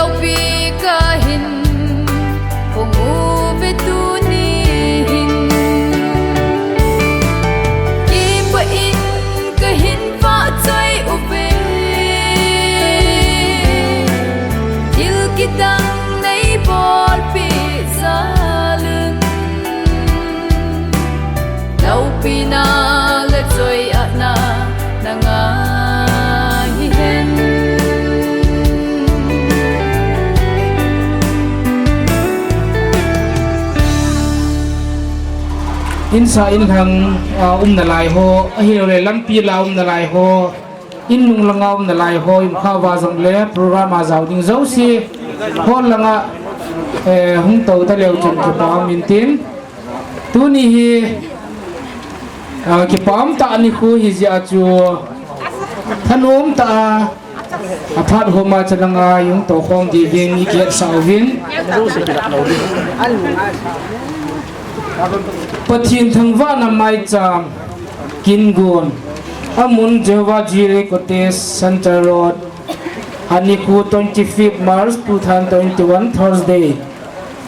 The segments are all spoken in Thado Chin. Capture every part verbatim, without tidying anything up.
Pi kahin hung uve tuni hin, kipah in kahin vahchoi uve, thil kidang neibolpeh jal in. Loupina le choiatna na ngai hihen. Insung inlhang a um nalai ho, ahilouleh lampi lah a um nalai ho, in nung langa um nalai ho, in kha uva jongle program a jao ding jouse, hall langa, eh, hung tou taleu chun kipa um intin. Tuni hi, ah, kipa um tah nikho hijeh a chu thanom tah a, aphat homa chalanga hung toukhom diuvin ikihet sah uvin. Pathen thangvahna maicham kin gon, amun Jehovah Jireh Cottage, Centre Road, anikho twenty-fifth March two thousand twenty-one, Thursday.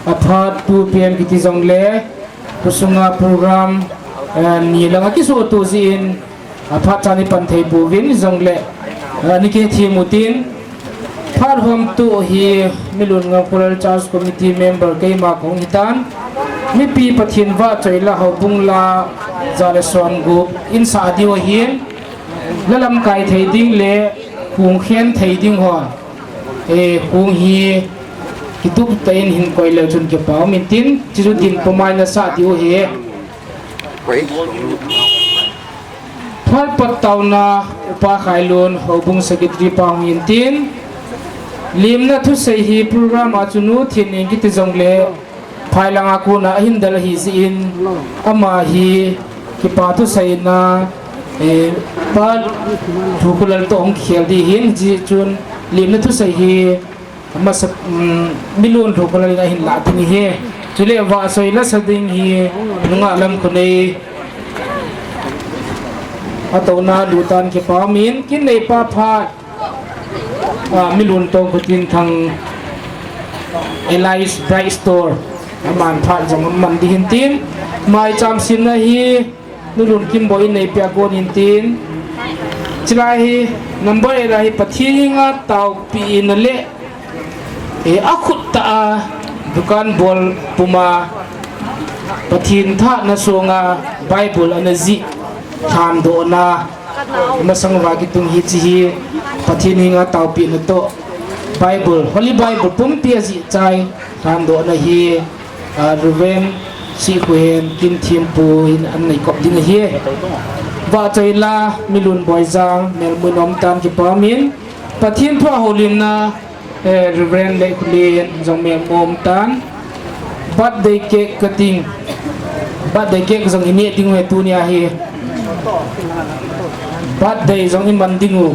Aphat two P M kiti jongle, khosunga program, eh, ni langa kisoh to jeh in, aphat chan ipan thei pouvin jongle, eh, nikithem utin, phat hom to hi Milun Ngam Kholal Church Committee member keima kahung hitan, mipi Pathen vahchoi la houbung la ja le som gup in sah diu ahin, la lamkai thei ding le khong khen thei ding hon, eh, khong hi kitup tah in hin koi leu chun kipa um intin, chuchu tin pumai na sah diu ahi. Phat pat taona Upa Khailun houbung secretary pa hung intin, limna thusei hi program a chu Nu Thineng kiti jongle, phai langa kona ahin del ahi jeh in, ama hi kipa thuseina, eh, Pa Lhukholal toh hung kikhel ding ahin, hijeh chun limna thusei hi amasa, um, Milun Lhukholal in ahin lah ding ahi. Chule vahchoi la sa ding hi nungah lam khonei atouna lutan kipa umin, kin neipa phat, ah, Milun Tongkhotin Thang, Elias Bright Store, aman phat jong aman ding ahin tin, maicham semna hi Nu Lunkimboi in neipeh a kon ahin tin, chulai hi number eight a hi Pathen henga taopeh na le, eh, akhut tah a dukan bol puma Pathen thahna songa Bible ana jih lhandohna, masang uva kitung hiche hi Pathen henga taopeh na toh Bible, Holy Bible pumpi ajih chai lhandohna hi, ah, Reverend Sikhohen Kinthempu in anei kop ding ahi. Vahchoi la Milun Boijang melmu in aum tan kipa umin, Pathen thu a houlimna, eh, Reverend Leikholen jong melmu a um tan. Birthday cake cutting, birthday cake jong ineh diu ahi tunia hi. Birthday jong iman diu,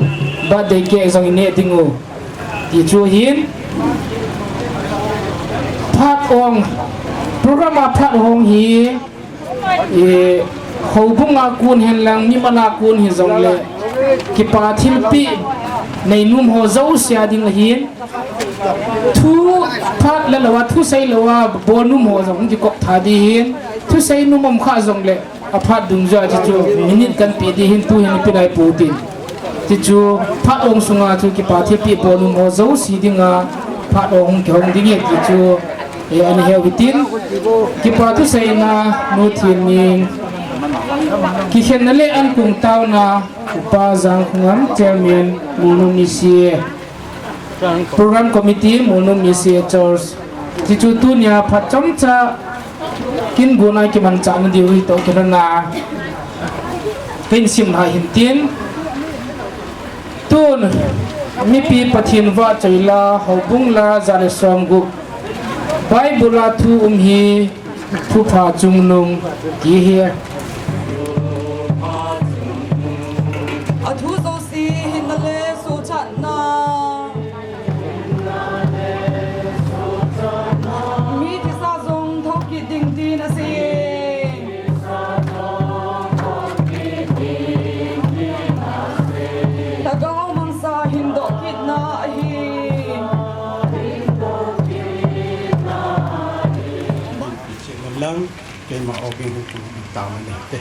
birthday cake jong ineh diu. Ti chu ahin, phat ong, program a phat ong hi, eh, houbung a kon henlang, mimal a kon hijongle, kipa thilpeh neinom ho jouse a ding ahin, thu phat la louva, thusei louva bol nom ho jong kikop tha ding ahin, thusei nom um kha jongle, aphat dungjuia chu, chu minute kan pe ding ahin, tuhin ipe nai pou tin. Chuchu phat ong sunga chu kipa thilpeh bol nom ho jouse dinga phat ong kihong ding ahi ti chu, eh, ana heu hitin. Kipa thuseina Nu Thineng, kikhenna le ankong taona Upa Jangkhongam, Chairman Molnom E C A. Program Committee, Molnom E C A Church. Chuchu tunia phat chomcha kin guna kimanchah na diu hitoh kilhona kahin sim lai hin tin. Tun, mipi Pathen vahchoi la, houbung la, ja le som gup, Bible a thu um hi, Thupha Chungnung ti ahi. Athu jouse hinna le suhchatna, mi thisa jong thokit ding tin asei. Lhagao mangcha hin doh kitna ahi. Ma ogin hu kum ta ma ne te.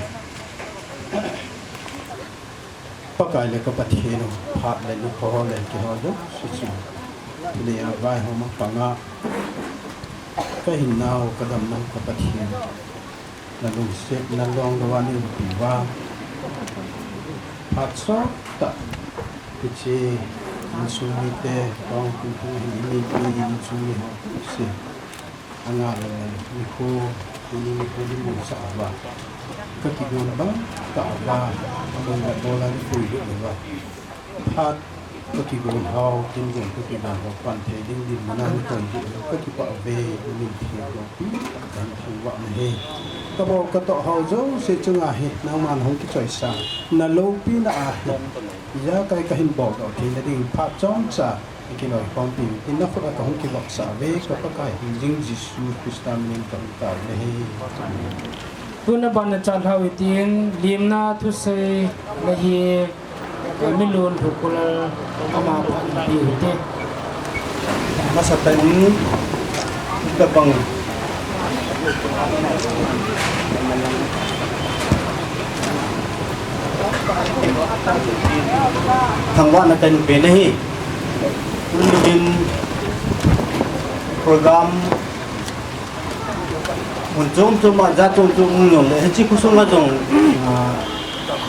Pakai le ka Pathen u, phat le ni pho le kihol jouse chu. Ni a vaihom a panga. Ka hinnau, ka damnau ka Pathen. Na lungsetna long lou a nei umpi uva. Phat chomcha. Hiche insung mite, long kum kum hin i neipi insung mi ho jouse. Anga le le, nikho, tuni nikho ni mun sa ava. Ka kigon bang, ka ava, amon le bola ni pui le ava. Phat, ka kigon hao, tin gon ka kigon hao, pan thei ding ding, mana ni pan ding, ka kipah ve, ni thei lo pi, kan thu va na he. Ka bol ka toh hao jouse chunga hi, nangman hung kichoisa, na loupina a hi. Ijakai ka hin bol doh theina ding, phat chomcha, Kiloikhompi, in na khut a ka hung kivopsah ve, ka Pakai hingjing Jesu Christa min in ka hung tao ve. Tuna ban na chat hau hitin, limna thusei na hi, ka milun thukul ama phat na pi hite. Masa tan, ka bang. Thangvahna kahin pe nahi. Tunin program mun chom chom a, jat chom chom um jongle, hiche khosunga jong, ah,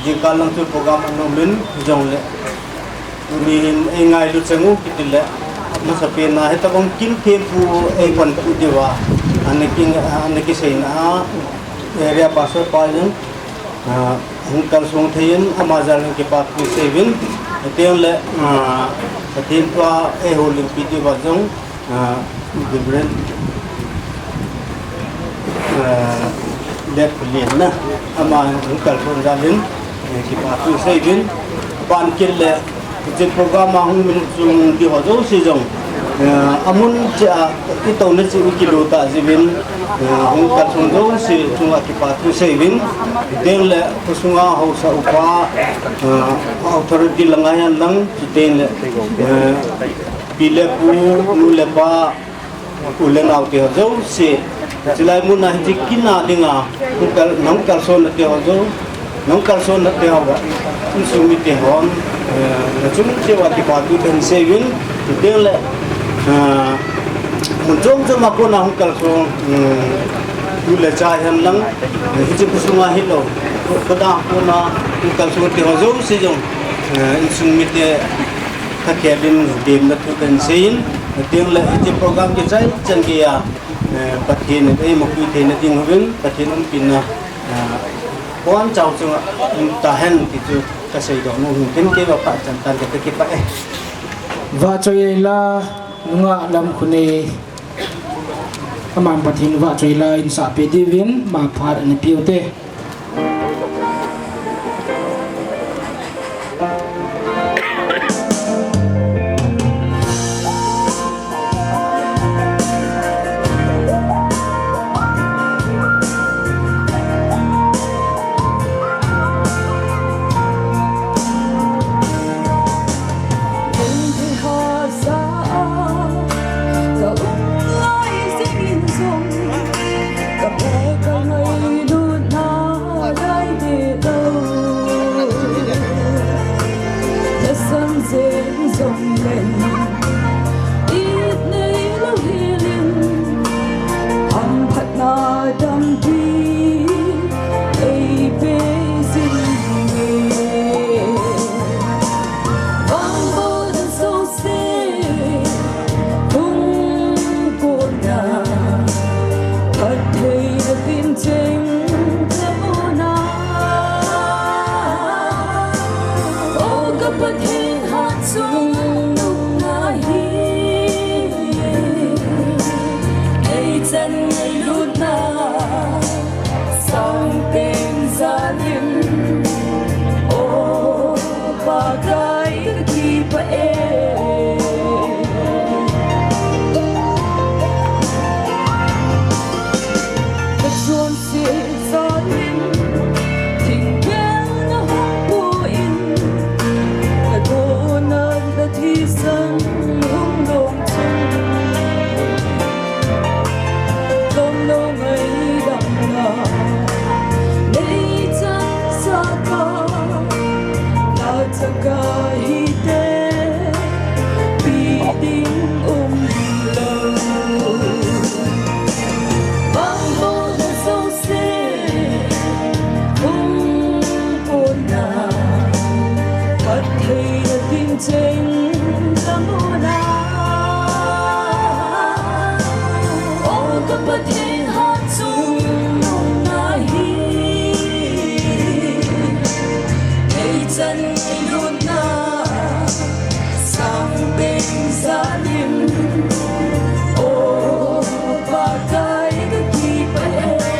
jingkah lang chu program ana um in jongle. Tuni hin ei ngailu chang u kiti le, masapen a hitabang kin thempu ei panpi diuva, ana ki, ana kiseina a, area pastor pa jong, ah, hung kalsong thei in, ama jal in kipathu sei uvin, hiti le, ah, Pathen pa ei houlimpi diuva jong, ah, Reverend, ah, Let Phulen na, ama hung kalsong jal in, eh, kipathu sei uvin, ban kit le, hiche program a hung min chung di ho jouse jong, eh, amun cheh a, i touna cheh u kilu ta jiuvin, eh, hung kalsong jouse chunga kipathu sei uvin, hiti le, khosunga haosa upa, eh, authority langa hihen lang, hiti le, eh, pi le pu, nu le pa, u le nao te ho jouse, chulai mun a hiche kin a dinga, hung kal, nahung kalsonna te ho jou, nahung kalsonna te ho, insung mite hon, eh, na chung cheh uva kipathu kahin sei uvin, hiti le, eh, mun chom chom a kona hung kalsong, eh, u le cha hihen lang, eh, hiche khosunga hilou, ko, koda kona hung kalsong te ho jouse jong, eh, insung mite, Ka kei din demna thu kahin seiyin, hiti le hiche program kichai chan geiya, eh, Pathen in eimapui theina ding uvin, Pathen umpina, eh, bonchauva chunga um tahen ti chu ka seidoh nom in, kei vapachan tan ka kipah e. Vahchoi la, nungah lam khonei, aman Pathen vahchoi la in sahpeh diuvin, ma phat ana peuvin te. Salim, o Pakai ka kipah e.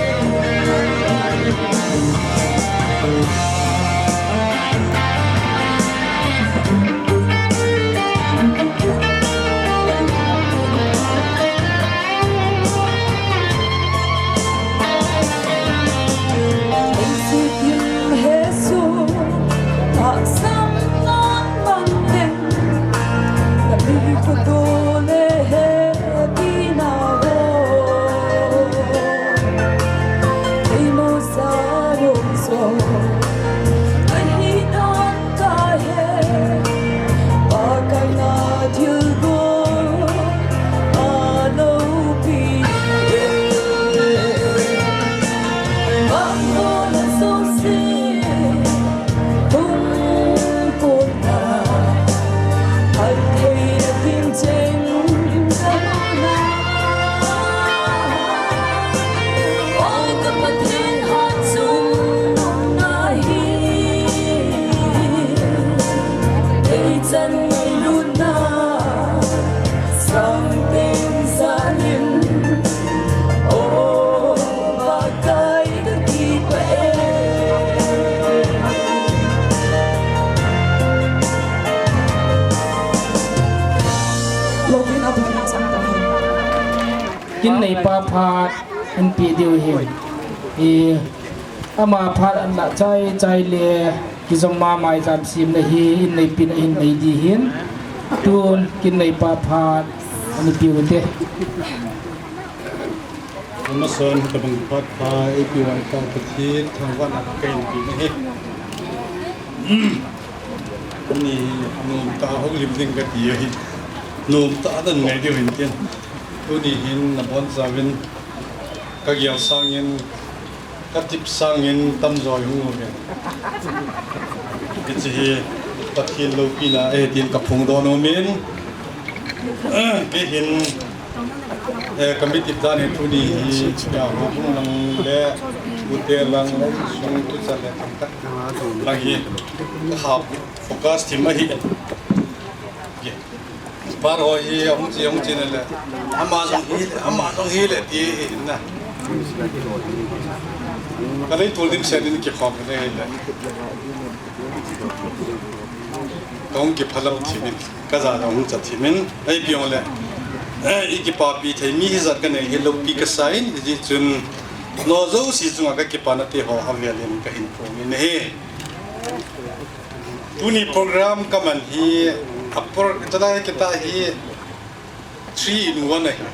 Kin neipa phat in pe diu hin. I, ama phat an la chai chai le, kijom ma mai jam sim na hi, in neipi na hin nei di hin. Tun, kin neipa phat, an pe u te. Amason, tabang phat pha, A P Y pa, Pathen thangvahna kahin pe na hi. Ni, nom ta houlim ding kati ahi. Nom ta dan ngai diu hin tin. Tuni hin nabonchauvin kagel sangin, katip sangin tamjo hung uve. Hiche hi Pathen loupina ahi tin kaphongdoh nomin. Kei hin, eh, kami tip dan hi tuni hi, ya, hung lang le, ute lang, sung tu cha le, thangkhat lang hi, ha, focus thim ahi. Par ho hi, ahung chi, ahung chi na le, ama jong hi le, ama jong hi le, ti hi na. Ka lei tul dim sen in kikhom le, le. Kahung kiphalam thimin, kaja jong hung chat thimin, ahi piong le. Eh, i kipapi thei mi hijat kanei hi loupi kasa in, hijeh chun, nao jouse chunga kakipana te ho avel in kahin phong in ahi. Tuni program kaman hi, a pro-, tua lai kita hi, three in one ahi.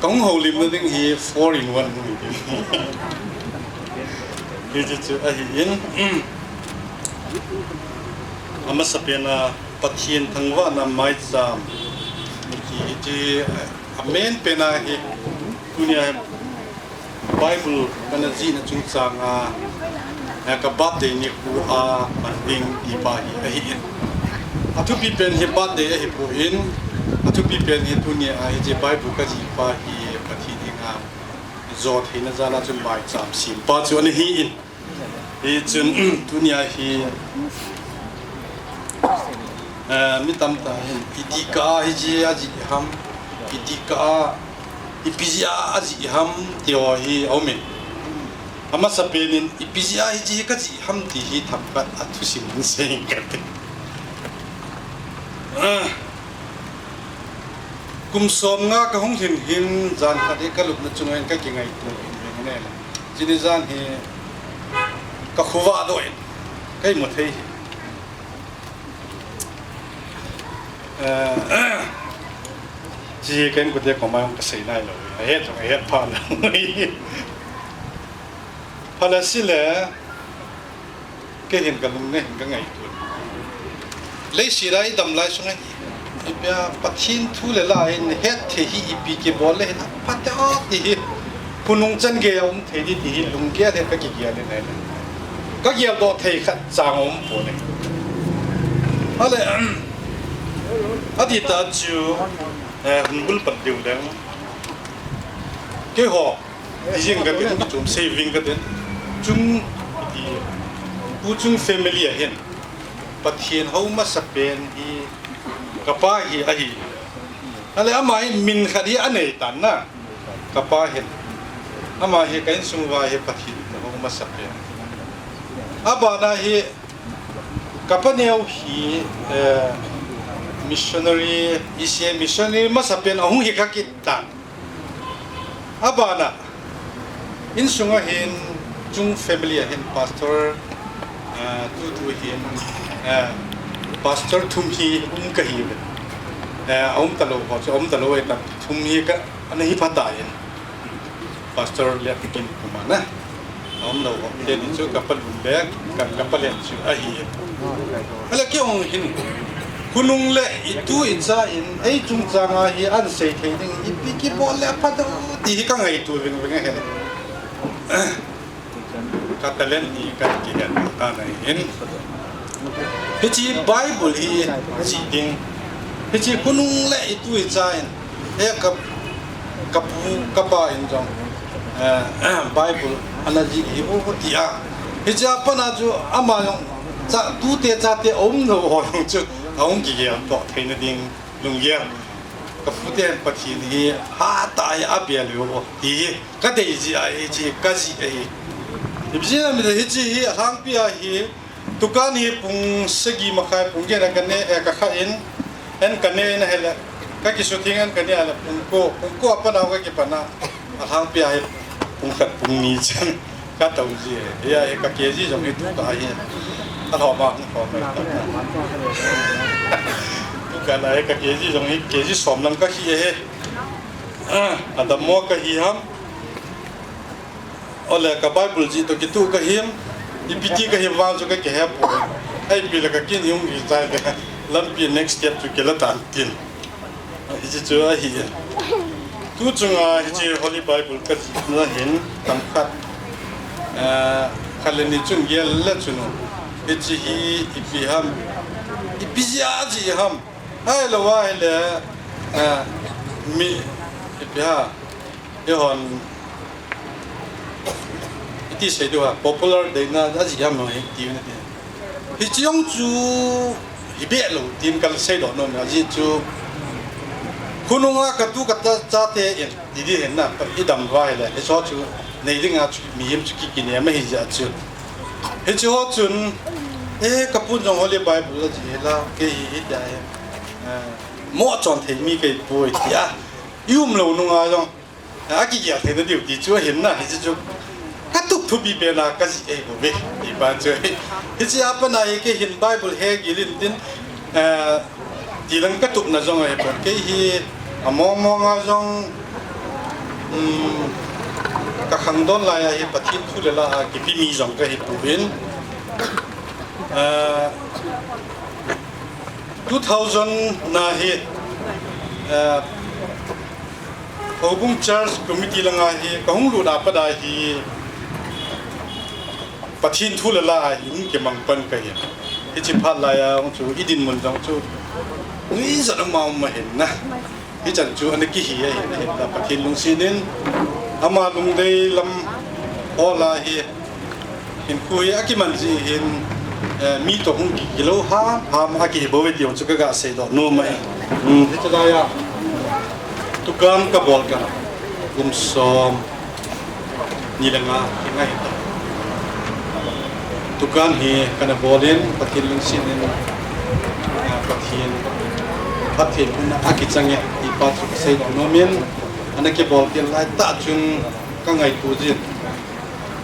Kahung houlimna ding hi four in one ahi. Hichu chu ahi in. Amasapen a Pathen thangvahna maicham. Hichu, hichu, a main pen a hi tunia hi Bible kana jihna chungchang a, eh, ka birthday nikho a man ding ti pa hi ahi in. Athupi pen hi birthday ahipoi, athupi pen hi tunia hiche Bible kajih pa hi Pathen henga jo theina jal a chun maicham sem pa chu ana hi in. Hichun, tunia hi, eh, mi tamtah hin, iti kah a hiche ajih ham, iti kah a, ipi jeh a ajih ham, ti ho hi aum in. Amasapen in, ipi jeh a hiche hi kajih ham ti hi themkhat athusim in sei inge kati. Ah, kum somnga kahung lhin hin, jan khat hi kalupna chunga hin kakingaito in, in, in. Chuni jan hi kakhovah doh in, kamu thei hi. Eh, chi ken kote koma jong kasei nailou. Ahet jong ahet pha lou. Phala sile, kei hin kalung ne hin kangaito. Leiset a idam lai sunga hi, ipi a Pathen thu le la in hetthei hi ipi kibol le hin apha tah ti hi. Khonung chan gei a um thei di ti hi lunggel a kakigel in ahi. Kageldoh thei khat chang umpon e. Ale, adih tah chu, eh, hung bul pan diu leng. Keiho, ti jing katin, kichom sei ving katin. Chung, ti, Pu Chung family a hin. Pathen hou masapen hi, Kapa hi ahi. Ale ama hi min khat hi anei tan na. Kapa hi. Ama hi ka insung uva hi Pathen in ahung masapen. Abana hi kapa neo hi, eh, missionary, E C A missionary masapen ahung hi kha kit tan. Abana, insunga hin, chung family a hin pastor, ah, tutu hin, ah, pastor thum hi um kahiuve. Eh, aum talou ho chu, aum talou e ta, thum hi ka, ana hi pha tan. Pastor le kin kuma na. Aum lou ho, kei ni chu kapa lun le, ka, kapa len chu ahi. Ale kei ong hin. Khonung le itu icha in, ei chungchang a hi ahin sei thei ding, ipi kibol le apha ding ti hi ka ngaito vingving ahi. Ka talent hi ka kihet ta na hin. Hiche Bible hi jih ding. Hiche khonung le itu icha in. He ka, ka pu, ka pa in jong, eh, Bible ana jih hi u, u ti a. Hiche a pat a chu ama jong cha, tute chate aum lou ho jong chu ahung kigel toh theina ding lunggel. Ka pute hin Pathen hi hatah a abel u ti hi ka dei jeh a hiche ka jih ahi. Ipi jeh a mi hiche hi alhangpi a hi Dukan hi pung sagi makhai pung get a ka ne, eh, ka kha in, en ka ne in ahile, ka kisutheng in ka ne a le pung ko, pung ko a pat a ka kipan a, alhangpi a hi pung khat pung ni chan ka tou ji e. Hia hi ka K G jong hi tu ka hi. A lhom a, hung lhom a. Tu ka la hi ka K G jong hi K G som lang ka hi e. Ah, a dammo ka hi ham. Ole ka Bible jih toh kituh ka him, ipi ti ka him vang chu ka kihe poi. Ipi le ka kin hung hi chai le, lampi next step chu kila tan tin. Hiche chu ahi. Tu chunga hiche Holy Bible ka jih na hin tam khat. Eh, khat le ni chun gel le chun. Hiche hi ipi ham. Ipi jeh a jih ham. Ahilou ahile, eh, mi, ipi ham. Eihon, iti sei diu ham, popular deina, ajih ham no hi, ti u na ti. Hiche jong chu, hi beh lou, tin ka seidoh nom, ajeh chu, khonunga ka tu ka ta, chate in, ti di hin na, i dam uva ahile, hiche chu, nei dinga chu, mihem chu ki, kinem ahi jeh chu. Hiche ho chun, eh, ka pun jong Holy Bible ajih hila, kei hi, hitia hi, eh, mo chon thei mi kei poi, tia, i um lou nunga jong, a kigel theina diu ti chu ahin na, hiche chu ka tup thupi pen a ka jih ahi bouve, ti pa chu. Hiche a pat a hi kei hin Bible he gil in tin, eh, ti lang ka tupna jong ahi pon. Kei hi a mong mong a jong, um, ka khangdon lai a hi Pathen thu le la a kipe mi jong ka hi pon. Eh, two thousand na hi, eh, Houbung Church Committee langa hi, ka hung lut a pat a hi, Pathen thu le la a hi, hung kimang pan ka hi. Hiche phat lai a, hung chu, i dinmun jong chu, nuijat ama um ahin na. Hichan chu, ana kihi ahi, ahi, ta Pathen lungset in, ama lungdei lam, hol a hi, Hinkho hi akiman jeh hin, eh, mi toh hung kigel lou ham, ham akihi bouve ti jong chu ka ga seidoh nom ahi. Hmm, hiche lai a. Dukan ka bol kah a. Kum som ni le nga hi ngai ta. Dukan hi kana bol in, Pathen lungset in, eh, Pathen phatthei pum a kichang e, ti pa chu ka seidoh nom in, ana kibol kit lai tah chun ka ngaito jin.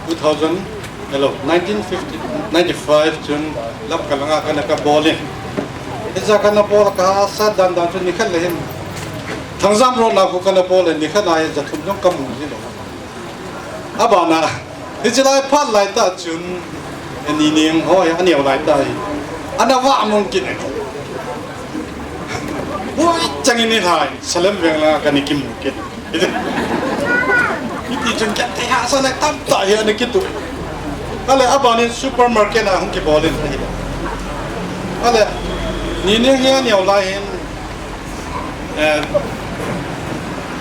Two thousand, hello, nineteen fifty, ninety-five chun Lamka langa kana ka bol in. Hiche a kana bol a ka hahsat dan dan chun nikhat le hin. Thangjam road na khu kana bol in nikhat na hin ja thum jong ka mu ji lou. Abana, hiche lai phat lai tah chun, ani ning ho, aneo lai tah hi. Ana vah mong kit e. Boi chang in ni hai, Salem veng langa kana kimu kit. Hiti, hiti chun kei te ha sa na tam ta hi ana kitu. Ale, aban in supermarket a hung kibol in ahi. Ale, ni ni hi aneo lai hin, eh,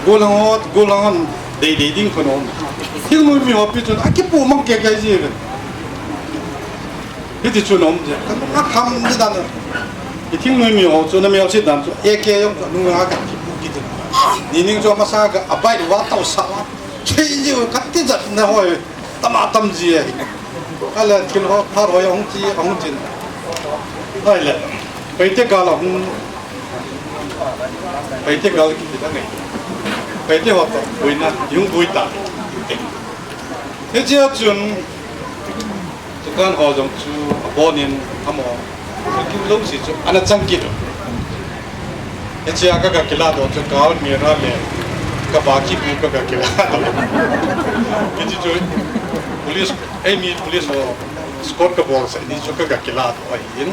gollhang ho, gollhang hon dei dei ding khun um. Thil nuimi ho pi chun, akipu mang kei kei ji ve. Hiti chun um je. Ka, ka kham ni dan. Thingnoi mi ho chu na mel sit dan chu A K jong chu nunga ka kipu kit in. Nining chu amasa ka abai wa tau sa wa. Thei jiu ka ti jat na hoi. Tama tam ji ahi. Ala thil ho phar hoi hung chi hung chin. Ai le. Paite gal hung. Paite gal kiti da ngai. Paite ho to buina yung buita. Hichea chun dukan ho jong chu abonin amo. Kin lo si chu ana chang kit. Hichea ka ka kila do chu kal mira le ka ba ki bu ka ka kila do. Hichi chu police, ei mi police ho escort ka bol sa ni chu ka ka kila do ahin.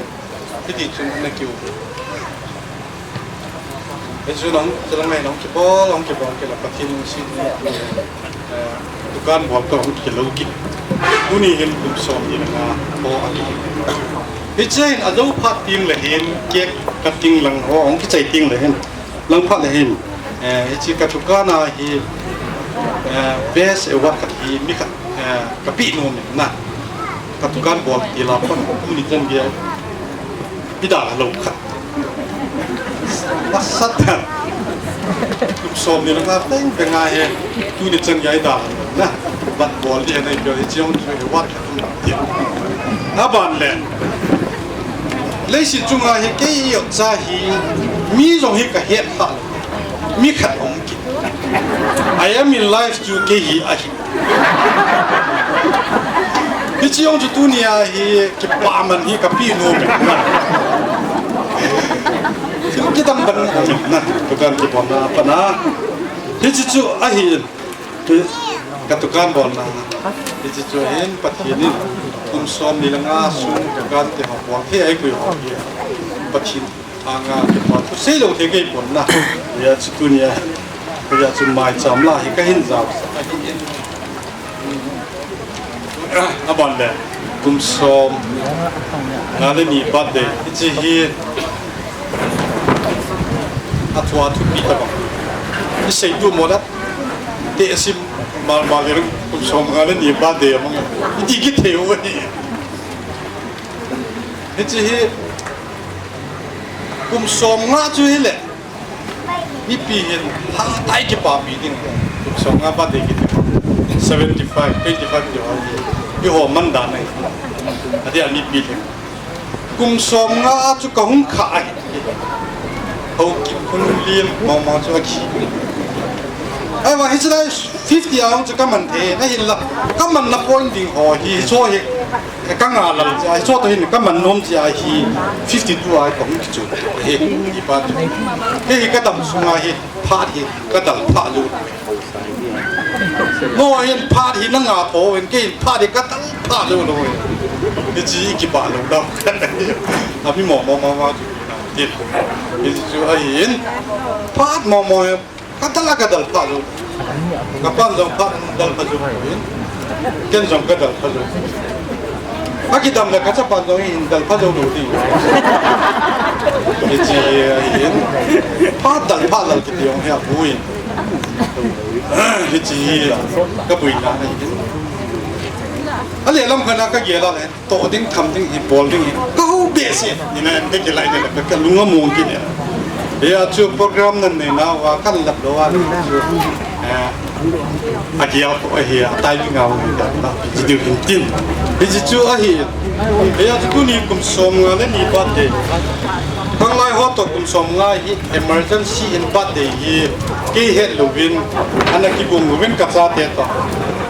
Hiti chun na kiu. Hichu nang, chu nang ngai nang kibol, nang kibol kila Pathen nung si ni. Eh, dukan bol ka hung kilo ki. Tuni hin kum som ni na ho a ki. Hiche hin a jo phat ting le hin cake cutting lang ho hung kichai ting le hin. Lang phat le hin. Eh, hiche ka dukan a hi, eh, best award ka hi mi khat, eh, ka pi nom na. Ka dukan bol ti la pon tuni chan gei. Ida lo khat. Masat. Kum som ni la peng peng a he. Tuni chan gei da. Na. Bat bol di na kyo chiong chu he wat. Aban le. Leiset chunga hi kei yo cha hi. Mi jong hi ka het ha. Mi khat om ki. I am in life chu kei hi ahi. Hichi jong chu tuni a hi kipa man hi ka pi nom e. Thil kidang ban na, dukan kibol na, pana. Hichi chu ahi, ka dukan bol na. Hichi chu hin Pathen in kum som ni le nga sung dukan te ho bol thei ahi koi ho hi. Pathen Anga kipa thu sei lo thei kei pon na. Ya chu tuni a. Ya chu mai cham la hi ka hin jao. Aban le. Kum som. Nga le ni birthday. Hichi hi. A thu a thupi ta ba. I sei tu mo da. Te sim mal mal le kum som nga le ni birthday mang. I ti ki thei u ni. Hichi hi. Kum som nga chu hi le. Mipi hin ha tai kipapi ding. Kum som nga birthday kiti. Seventy five, twenty five ti ho. Eiho man dan ahi. Adia mipi hin. Kum som nga chu ka hung kha ahi. Ho ki hung lien mama chu ahi. Ai wa hi chu lai fifty a hung chu ka man thei. Ahin la. Ka man na point ding ho hi. So hi. Ka nga lal cha, so to hin ka man nom cha hi fifty two a ka hung kichu. He, i pa. He, ka dam sunga hi, phat hi, ka dal pha lu. No hin phat hi na nga tho, hin ke hin phat hi ka dal pha lu lo. Hichi kipa lo dam. Ami mo mo ma ma chu. Hichi chu ahin. Phat mo mo. Ka dal a ka dal pha lo. Ka pan jong phat dal pha lo. Ken jong ka dal pha lo. A kidam le ka chapa jong hin dal pha lo lo ti. Hichi hin. Phat dal pha dal kiti jong hi a bui. Hichi hi. Ka bui na hin. A le lam khat na ka gel a le. To ding tham ding hi bol ding hi. Ka ho behseh. Ni na em ke kilai ne ka ka lung a mong ki ne. Ya chu program nan nei na wa kan lap lo wa chu. Eh, a gial ko hi a tai ding a wa da na video hin tin. Hichi chu ahi. Ya chu tuni kum som nga le ni birthday. Kang lai ho to kum som nga hi emergency in birthday hi. Kei het lo vin. Ana kibung lo vin ka chate to.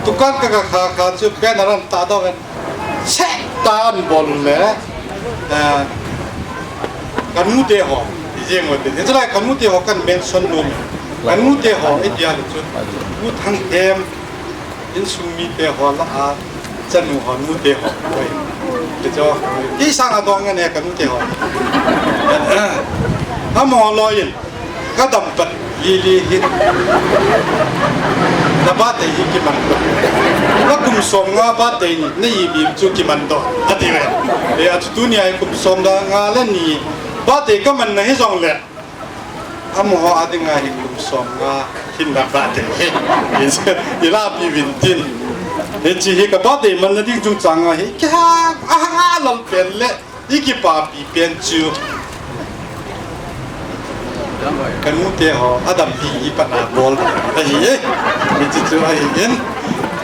Dukan ka ka kha kha chu pen aran ta da ven. Seh ta an bol le, eh, ka nu te ho, i jeng o te. Hichu lai ka nu te ho kan mention nom. Ka nu te ho, i tia le chu. Nu Thangthem, insung mi te ho la a, chanu ho, nu te ho. Oi. Te cho, kei sang a dong ne ka nu te ho. Amo lo yin. Ka dam pat li li hin. Na birthday hi kiman doh. Na kum som nga birthday ni, na i bim chu kiman doh. Ati ve. E a chu tuni a hi kum som da nga le ni. Birthday ka man na hi jong le. Amo ho a ding a hi kum som nga hin na birthday hi. I la pi vin tin. Hichi hi ka birthday man na ding chung chang a hi. Kya a ha lal pen le. I kipapi pen chu, Ka nute ho, adampi hi pat na bol ahi e. Hiche chu ahi in.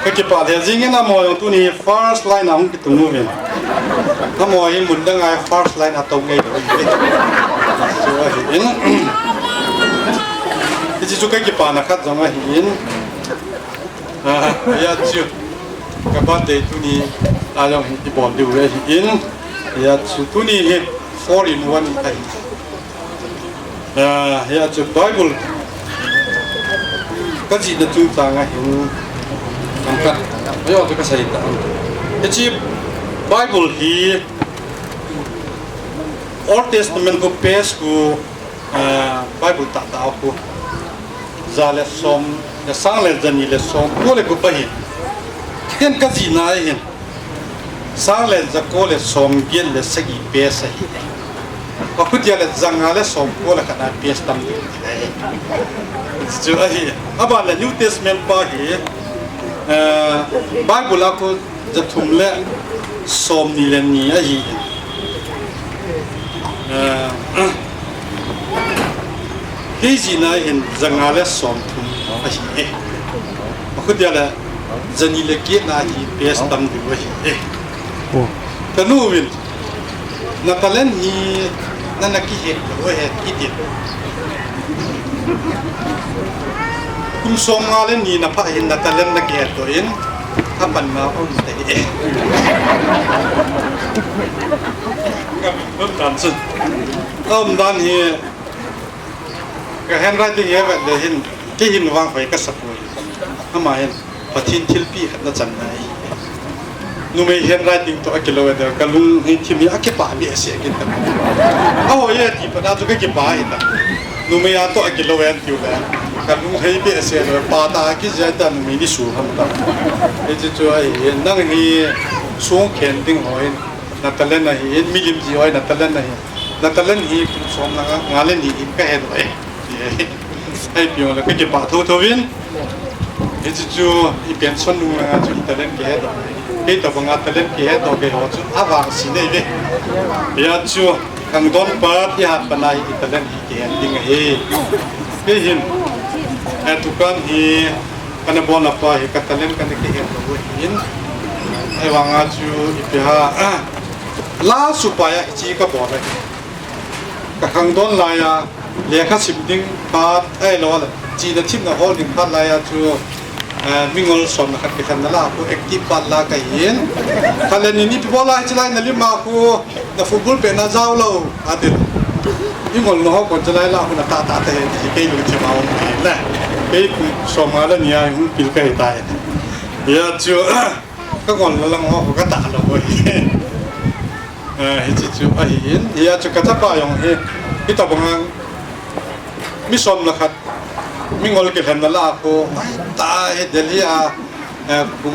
Ka kipah lheh jing in, amaho jong tuni first line a hung kitung uvin. Amaho hi mun dang a first line a tou ngei lou ahi e. Chu ahi in. Hiche chu ka kipana khat jong ahi in. Ah, hia chu ka birthday tuni a jong hi i bol diu ahi in. Hia chu tuni hi four in one ahi. Ah, hia chu Bible ka jihna chungchang a hin ang kan. Ayo chu ka sei ta. Hiche Bible hi Old Testament khu page khu, ah, Bible tah tah khu ja le som, le sang le ja ni le som ko le gup ahi. Ken ka jihna ahin. Sang le ja ko le som get le sagi page ahi. Akhutia le ja nga le som ko le khat a page tam ding ahi. Chu ahi. Aban le New Testament pa hi, eh, Bible a khu ja thum le som ni le ni ahi. Eh, Kei jihna hin ja nga le som thum ahi e. Akhutia le ja ni le get na hi page tam diu ahi e. Oh. Ka nu vin, na talent hi na na kihet lou ahi e, kiti. Kum som nga le ni na pha hin na talent na kihet lou in, apan na um te e. Ka um dan chu. Ka um dan hi, ka handwriting hi avet le hin, kei hin vang hoi ka sa poi. Ama hin, Pathen thilpeh khat na chan nai. Numei handwriting toh akilou e, ka lung hi thim hi akipah behseh kit ta. Ahoi e ti pa na chu ka kipah e ta. Numei a toh akilou e tiu le. Ka lung hei behseh lou, pa ta kijai ta numei ni su ham ta. Hiche chu ahi, nang hi song khen ding ho hin, na talent ahi in, milim ji hoi na talent ahi. Na talent hi kum som nga le ni in ka he doh e. Ti ahi. Ahi piong le ka kipah thotho in. Hiche chu i pension nung langa chu i talent kihe doh. Kei tabanga talent kihe doh kei ho chu avangse nei ve. Hia chu khangdon pat i hat pana hi i talent hi kihe ding ahi. Kei hin, eh, dukan hi kana bolna pa hi ka talent kana kihe doh ahin. Ahivanga chu ipi ham, la supai a hiche ka bol ahi. Ka khangdon lai a, lekha sim ding phat, ahilou le, chihna themna hol ding phat lai a chu, eh, mingol som le khat kilhen na la khu active part la ka hin. Khat le ni ni ipi bol a hiche lai na lim a khu na football pet na jao lou, ati. Mingol na ho kon hiche lai la khu na tah tah ta he, ti kei lungthim a um le. Kei kum som nga le ni a hung pil ka hi tai. Hia chu, ka ngol na lang ho khu ka tah lou ahi. Eh, hiche chu ahi in, hia chu ka chapa jong hi, hitabang a, mi som le khat, mingol kilhen na la khu, ta hi Delhi a, eh, kum,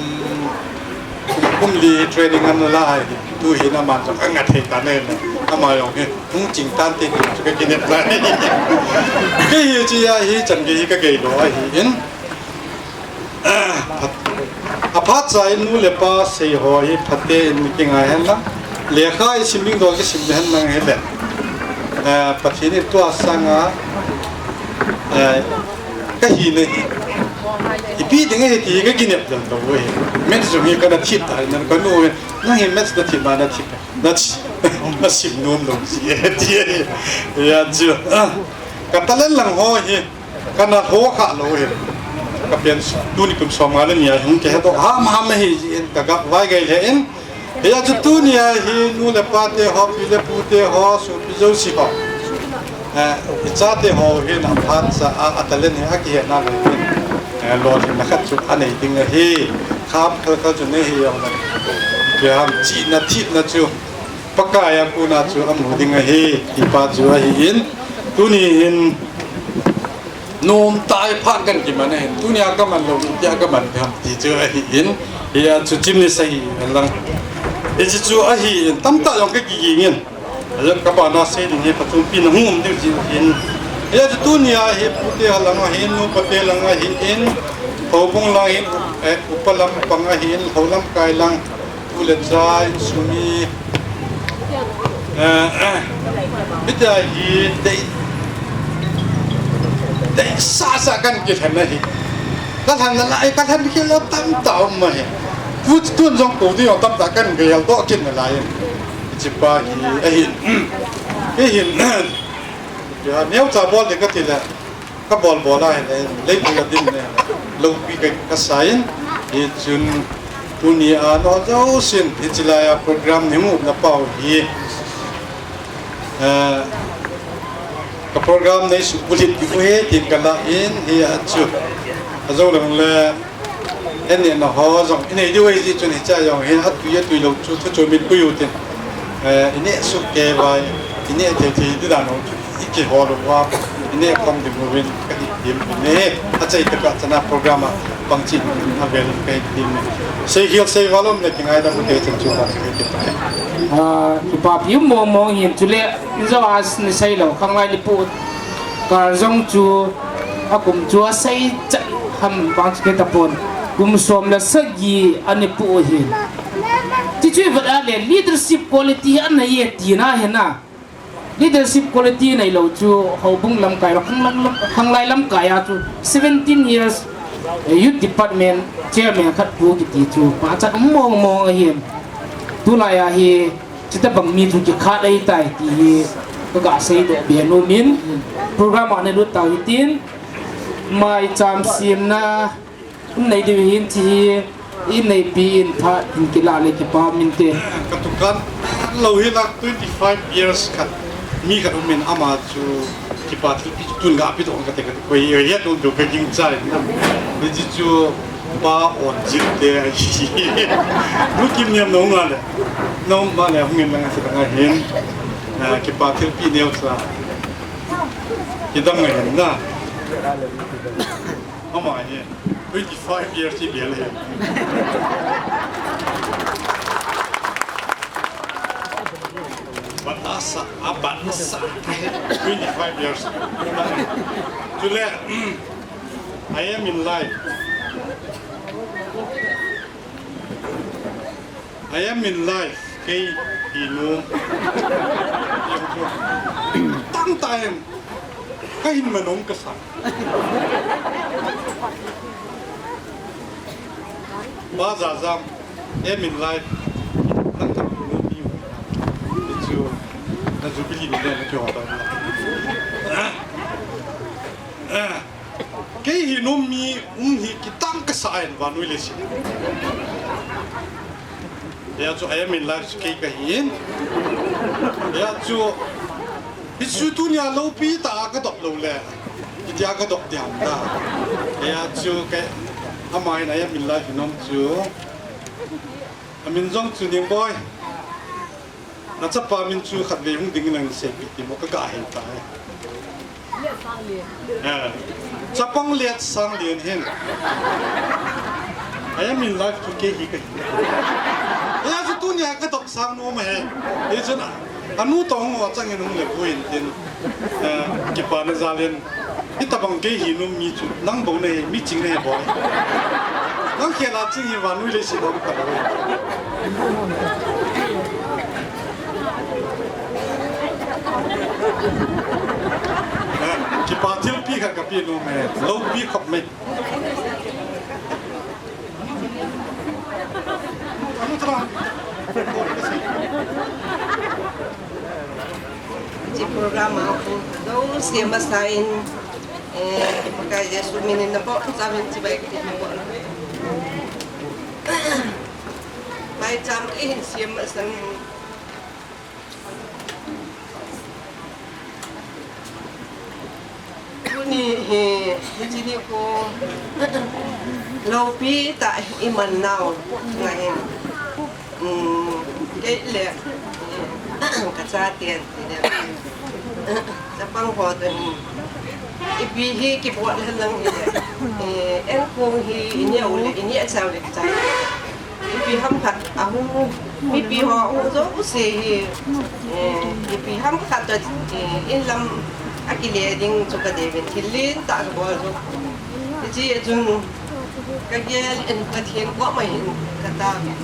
kum, kum li training ana la hi, tu hin aman jong anga thei ta ne, ama jong hi, hung ching tan te chu ka kinep ta. Kei hiche a hi, chan gei hi ka gei lou ahi in. Aphat cha in nu le pa sei ho hi phaten kingai hen lang. Lekha i sim ding doh kisim hen lang hile. Eh, Pathen in tua sanga, eh, ka hina hi ipi ding ahi ti ka kinep dan to hi. Maths jong hi kana thip ta nan ka nu, nang hi maths na thip ma na thip. Na thip. Na sim nom lou ji. Ti. Hia chu. Ah, ka talent lang ho hi. Kana ho kha lou hi. Ka pen tuni kum som nga le ni a hung kihe doh ham ham ahi jin ka gah vai gei le in. Hia chu tuni a hi nu le pa te ho, pi le pu te ho, sopi jouse ho. Eh, i chate ho hin aphat cha a, a talent hi akihe na le hin. Eh, lolhinna khat chu anei ding ahi. Kham khal khal chu nei hi jong le. Kiham chihna thipna chu Pakai a kona chu amu ding ahi, ti pa chu ahi in. Tuni hin, Nomtah a phat kan kiman ahin, tunia kaman lou, itia kaman ham ti chu ahin, hia chu chimney sei lang. Hiche chu ahin, tamtah jong kakiging in. Ajeh ka bana sei ding hi phatchompi na hung um diu jin ahin. Hia chu tunia hi pute lang ahin, nupate lang ahin, houbung lang ahin, eh, upa lampang ahin, hou lamkai lang. U le cha, insung mi, eh, eh, hitia hi dei, sasa kan kilhen ahi. Kalhen nalai, kalhen kila tamtah um ahi. Tun jong kou ding jong tamtah kan gel doh kit nalai. Hiche pa hi ahin. Ahin. Neocha bol ding kati le. Kabol bol a hile, leipi la din ne, loupi ka, kasa in, hichun tunia nahon jousen, hiche laiya program neimu na pau hi, eh, ka program neisuh bulhit diu ahi tin kala in, hia chu, ajou lang le, Ineh na ho jong, ineh diu ahi jeh chun hiche jong hin atui, atui lou chu, thu chom in pui u tin. Eh, ineh suk kei vai, ineh thei thei di dan ho chu, ikihol uva, ineh khom ding uvin, kahi tim in e. Achai tah a chana program a, pang chin, avel in kahi tim in. Seikhel seival um le kingaidam ute chun chu kahi tim. Ah, kipapi um mong mong hin chule, injo as ni sei lou, khanglai ni pu, kar jong chu, akum chu asei chat ham bang chu kei tapon. Kum som le sagi ani pu hin. Ti chu vet a le leadership quality ana ye tina hina. Leadership quality neilou chu houbung lamkai, khang lam, khanglai lamkai a chu seventeen years, eh, youth department chairman khat pu kiti chu pachat um mong mong ahin. Tulai a hi Chuti bang mi chu kikhat ahitai ti hi kaga seidoh be nom in, program a nalut tau hitin, maicham semna, um nei diu hin ti hi, ineipi in phat in kila le kipa um inte. Katukan lou hi lah twenty five years khat, mi khat um in ama chu Kipa thilpi tun ga pi tong kate kate koi, eh, het nom deu ka gingchai. Hiche chu pa on jil te ahi. Nu Kimniam nahung a le. Nahung a le hung in lang ase lang ahin. Ah, kipa thilpi neocha. Kidang ahin na. Ama hi twenty five years hi bel ahi. Batasa, a batasa. Twenty five years. Chule, I am in life. I am in life. Kei hi nom. Tang time. Kahin manom kasa. Ba Jajam, aim in life. Nang thang nom ni. Hichu, na jubilee ni na kiho ta. Kei hi nom mi um hi kitang kasa in vannoi leiset. Hia chu I am in life chu kei kahin. Hia chu, hichu tunia loupi tah a kadop lou le. Hitia kadop diam da. Hia chu kei, ama hin I am in life nom chu. Amin jong chu Ningboi. Nachapa min chu khatvei hung ding in lang seipeh ti mo kaga hei tai. Eh, chapang Letsanglen hin. I am in life chu kei hi kahi. Hia chu tunia kadop sang nom ahi. Hichun anu toh hung ho chang in hung le vui in tin. Eh, kipana jal in. Hitabang kei hi nom mi chu nang bou nahi, mi ching nahi boi. Nang khel a ching hi vannoi leiset a um talou. Eh, kipa thilpi khat kapeh nom e, loupi khop mai. Hiche program a hung jouse masa in, eh, Pakai Jesu min in nabonchauvin chibai kati nabon. Maicham ihin sem masang in. Tuni hi, hiche nikho loupi tah iman nau ngahin. Um, kei le, kachaten, chapang ho toh hin. Ipi hi kibol hen lang hile. Eh, enkong hi ineh u le, ineh chau le kichai. Ipi ham khat ahung, mipi ho ahung jouse hi, eh, ipi ham khat toh, eh, inlam akile ding chu kadeuvin thil lentah kabol chu. Hiche a chun kagel in Pathen koma hin kataovin.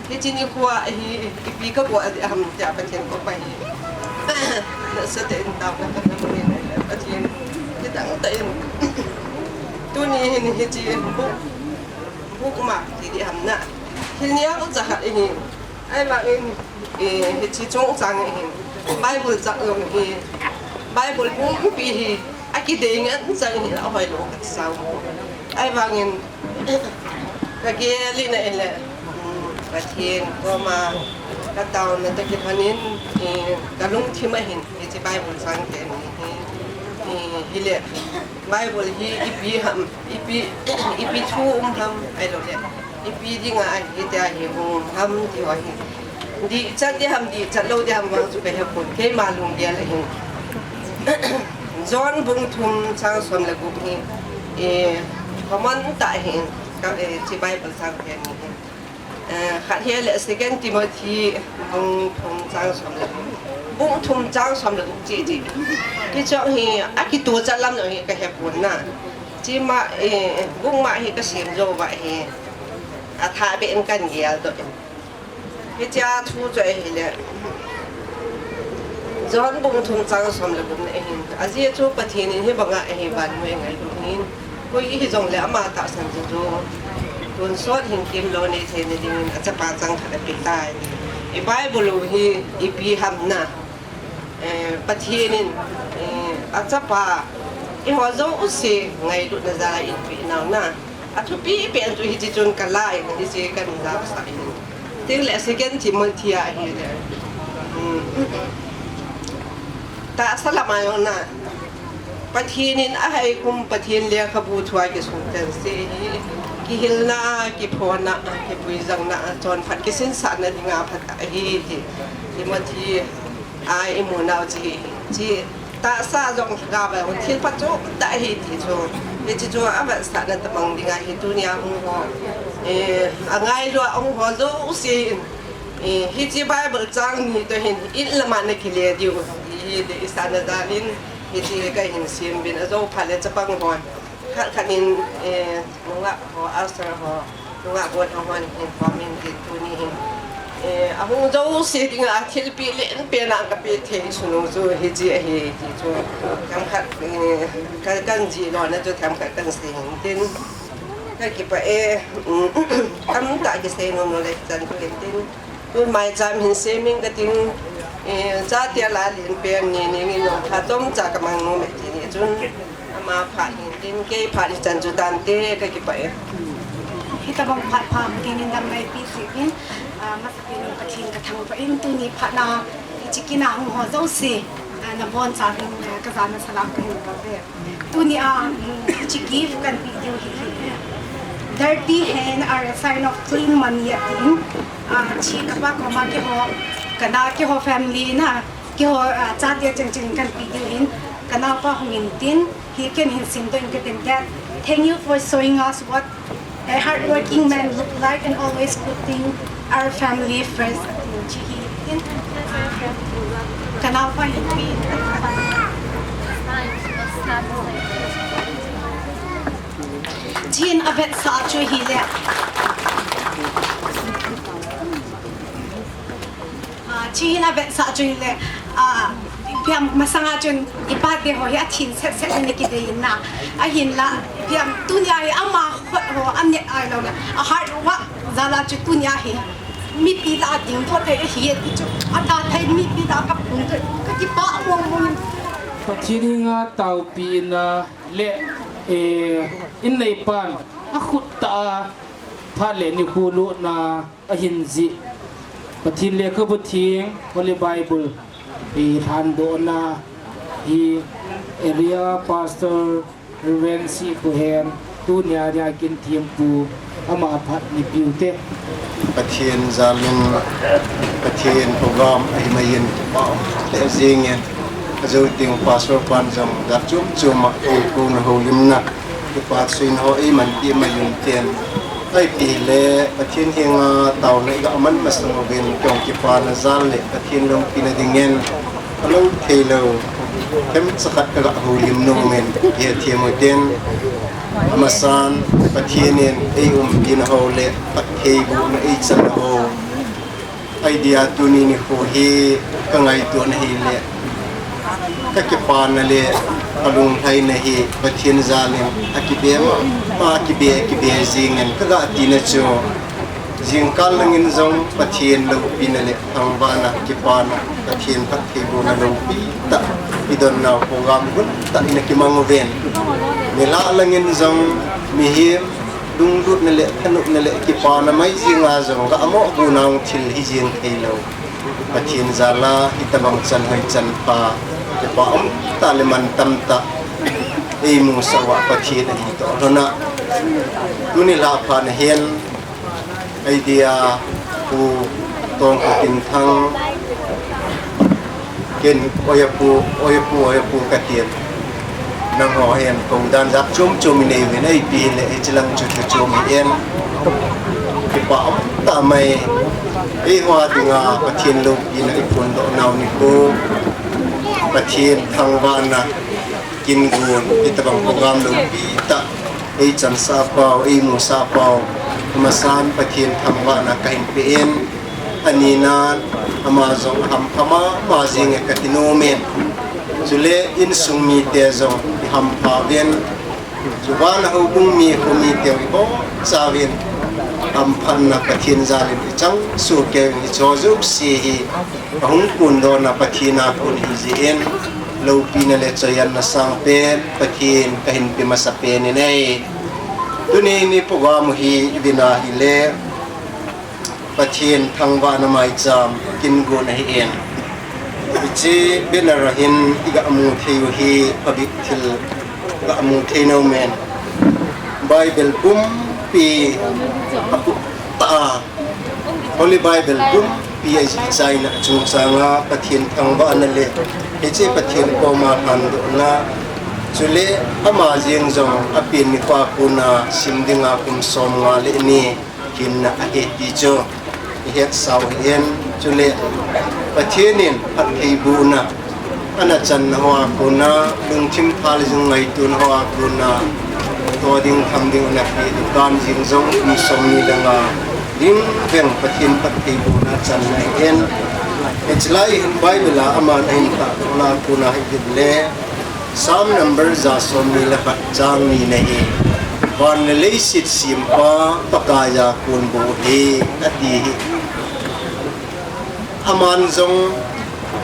Hiche nikho hi ipi kabol ding ham tia Pathen koma hi nasatah in taona kanein, Pathen Ni hin hichi book, bookmark ti diham na. Thil neo cha khat ahi. Ahivangin, eh, hichi chungchang ahin Bible chang jong hi, Bible pumpi hi akidei ngen chang hi ahoilou khat sao. Ahivangin kagel in ahile, um, Pathen koma kataona toh kilhonin, eh, kalungthim ahin hichi Bible chang teni hi, eh, hile Bible hi ipi ham, ipi, ipi thu um ham, ahilouleh ipi dinga ahi tia hi um ham ti ho hi. Dihchat diham, dihchat lou diham vang chu kahepon, keima lunggel ahin. John bung thum chang som le gup hi, eh, common tah ahin, ka, eh, hichi Bible chang teni hi. Eh, khat hi le Second Timothy bung thum chang som le, bung thum chang som le gup chi chi. Hichu hi akituachat lam jong hi kahepon na. Hichi ma, eh, bookmark hi kasem jou uva hi athah beh in kagel doh in. Hichea thu chu ahile John bung thum chang som le gup na ahin. Ajeh chu Pathen in hibanga eivannoi angailut in, koi hijongle ama tahsan chu tonsot hinkho lou nei theina dingin achapa changkhat apetai. I Bible u hi ipi ham na, eh, Pathen in, eh, achapa eiho jouse ngailutna jal a eipeh nau na. Athupi pen chu hichi chun kalah in hichi kahin jaosah in. Tin le Second Timothy a ahile, um, tahsa lama jong na, Pathen in aheikhum Pathen lekhabu thua kisun tense hi, kihilna, kiphona, kipuijangna, chonphat kisinsahna dinga phatah ahi ti Timothy a imu nau chu hi, hichi tahsa jong lhagao a jong thil phatchomtah ahi ti chu, hichi chu avetsahna tobang dinga hi tunia hung ho, eh, angailu a hung ho jouse in, eh, hichi Bible chang ni toh hin in lama nakile diu hi deisahna jal in hichi kahin sem uvin, ajou phat le chapang hon khat khat in, eh, nungah ho, usher ho, nungah bon ho hon hin comment in tuni hin, eh, ahung jouse dinga thilpeh lenpen a kapeh thei sunu chu hichi ahi ti chu themkhat, eh, ka, kahin jih lona chu themkhat kahin sei hin tin. Kakipah e, um, tamtah kisei nom lou le chan chu hin tin. Tun maicham hin sem ing kating, eh, chate a la lenpen ni ning in jong phat chomcha kamang nom e ti ni chun, ama phat hin tin, kei phat hichan chu tante, kakipah e. Hitobang phat pha dingin damneipi jeh in, ah, masapen in Pathen kathangvah in, tuni phatna hichi kin a hung ho jouse, ah, nabonchauvin, ah, kajana salam kahin bol e. Tunia, um, hichi gift kahin pe diu hi, hi. Dirty hand are a sign of clean money atin. Ah, hichi kapa koma keiho, kana keiho family na, keiho, ah, chate chengcheng kahin pe diu hin, kanaopa hung in tin, hi ken hin simdoh in kating, Dad, thank you for showing us what a hardworking man look like and always putting our family first. Hichi hi tin, kanaopa hin pe. Hichi hin avetsah chu hile. Ah, hichi hin avetsah chu hile. Ah, ipi ham masanga chun ipate ho hi athin set set in akidei in na. Ahinla, ipi ham tunia hi ama khut ho anet ahilou le, a hard work jal a chu tunia hi mipi lah a dingdoh thei ahi ti chu, atha thei mipi lah a kaphung thei, kakipah mong mong in. Pathen henga taopina le, eh, inneipan akhut tah a phat le nikho lutna ahin jih Pathen lekhabu theng, Holy Bible, hi lhandohna hi Area Pastor Reverend Sikhohen, tunia dia kin thempu, ama phat ni piu te. Pathen jal in, Pathen program ahi mai in, kipah um le jing e. Ajou teng Pastor pan jong jat chom chom a, eh, kona houlimna, kipah suina ho eiman pi mai un tin. Ahi ti le, Pathen henga taona iga man masang uvin, kei jong kipana jal le Pathen loupina dingin, alou theilou themcha khat kaga houlim nom in, hethem u tin. Amasan, Pathen in eiumpina ho le phattheibohna eichanna ho, ahi dia tuni nikho hi kangaito na hile, kakipana le Kalung lhaina hi Pathen jalin akibe ma, ma kibe, kibe jingin kaga tina chu. Jingkal langin jong Pathen loupina le thangvahna, kipana, Pathen phattheibohna loupi tah, idonnau program gun tah ina kimang uvin. Nilhah langin jong mihem lunglutna le thanopna le kipana mai jinga jong ga moh bu nau thil hi jing thei lou. Pathen jala hitabang chan hoi chan pha, kipa um tah le mantam tah eimusah uva Pathen ahi toh lhona. Tuni lhah phat na hin, idea Pu Tongkhu Tinthang, ken Oya Pu, Oya Pu, Oya Pu katin. Nangho hin kou dan jat chom chom inei uvin, ipi hile hiche lang chu thu chom hi in. Kipa um tah mai. Eiho dinga Pathen loupina iphondoh nau nikho, Pathen thangvahna kin gon, hitabang program loupi tah eichansah pau, eimusah pau, amasan Pathen thangvahna kahin pe in. Anina, ama jong ahampha mama jinge kati nom in. Chule insung mite jong ihampha uvin. Chu vana houbung mi, khomi teu ibocha uvin, hamphatna Pathen jalin ichang soh kei uvin, hiche jouse hi ahung kondohna Pathen a kon ahi jeh in, loupina le choianna sangpen Pathen kahin pe masapen in ahi. Tuni ni program hi ivin ahile, Pathen thangvahna maicham kin gon ahi in. Hiche banner a hin iga mu thei u hi phabep thil ga mu thei nom in. Bible pumpi akhuh tah a, Holy Bible pumpi ajih chaina chungchanga Pathen thangvahna le hiche Pathen koma lhandohna, chule ama jeng jong apen nikho a kona sim dinga kum somnga le ni hinna ahi ti chu ihetsau ahi in. Chule Pathen in phattheibohna ana channa hoa kona, lungthim pha le jung ngaitona hoa kona, to ding tham ding ana pe, dukan jing jong kum somni le nga ding veng Pathen phattheibohna channa ahi in. Hiche lai hin Bible a aman ahin tahdohna kona hi ding le, Psalm number ja somni le khat chang ni na hi, van le leiset sempa Pakaiya kon bou ahi, ati hi. Aman jong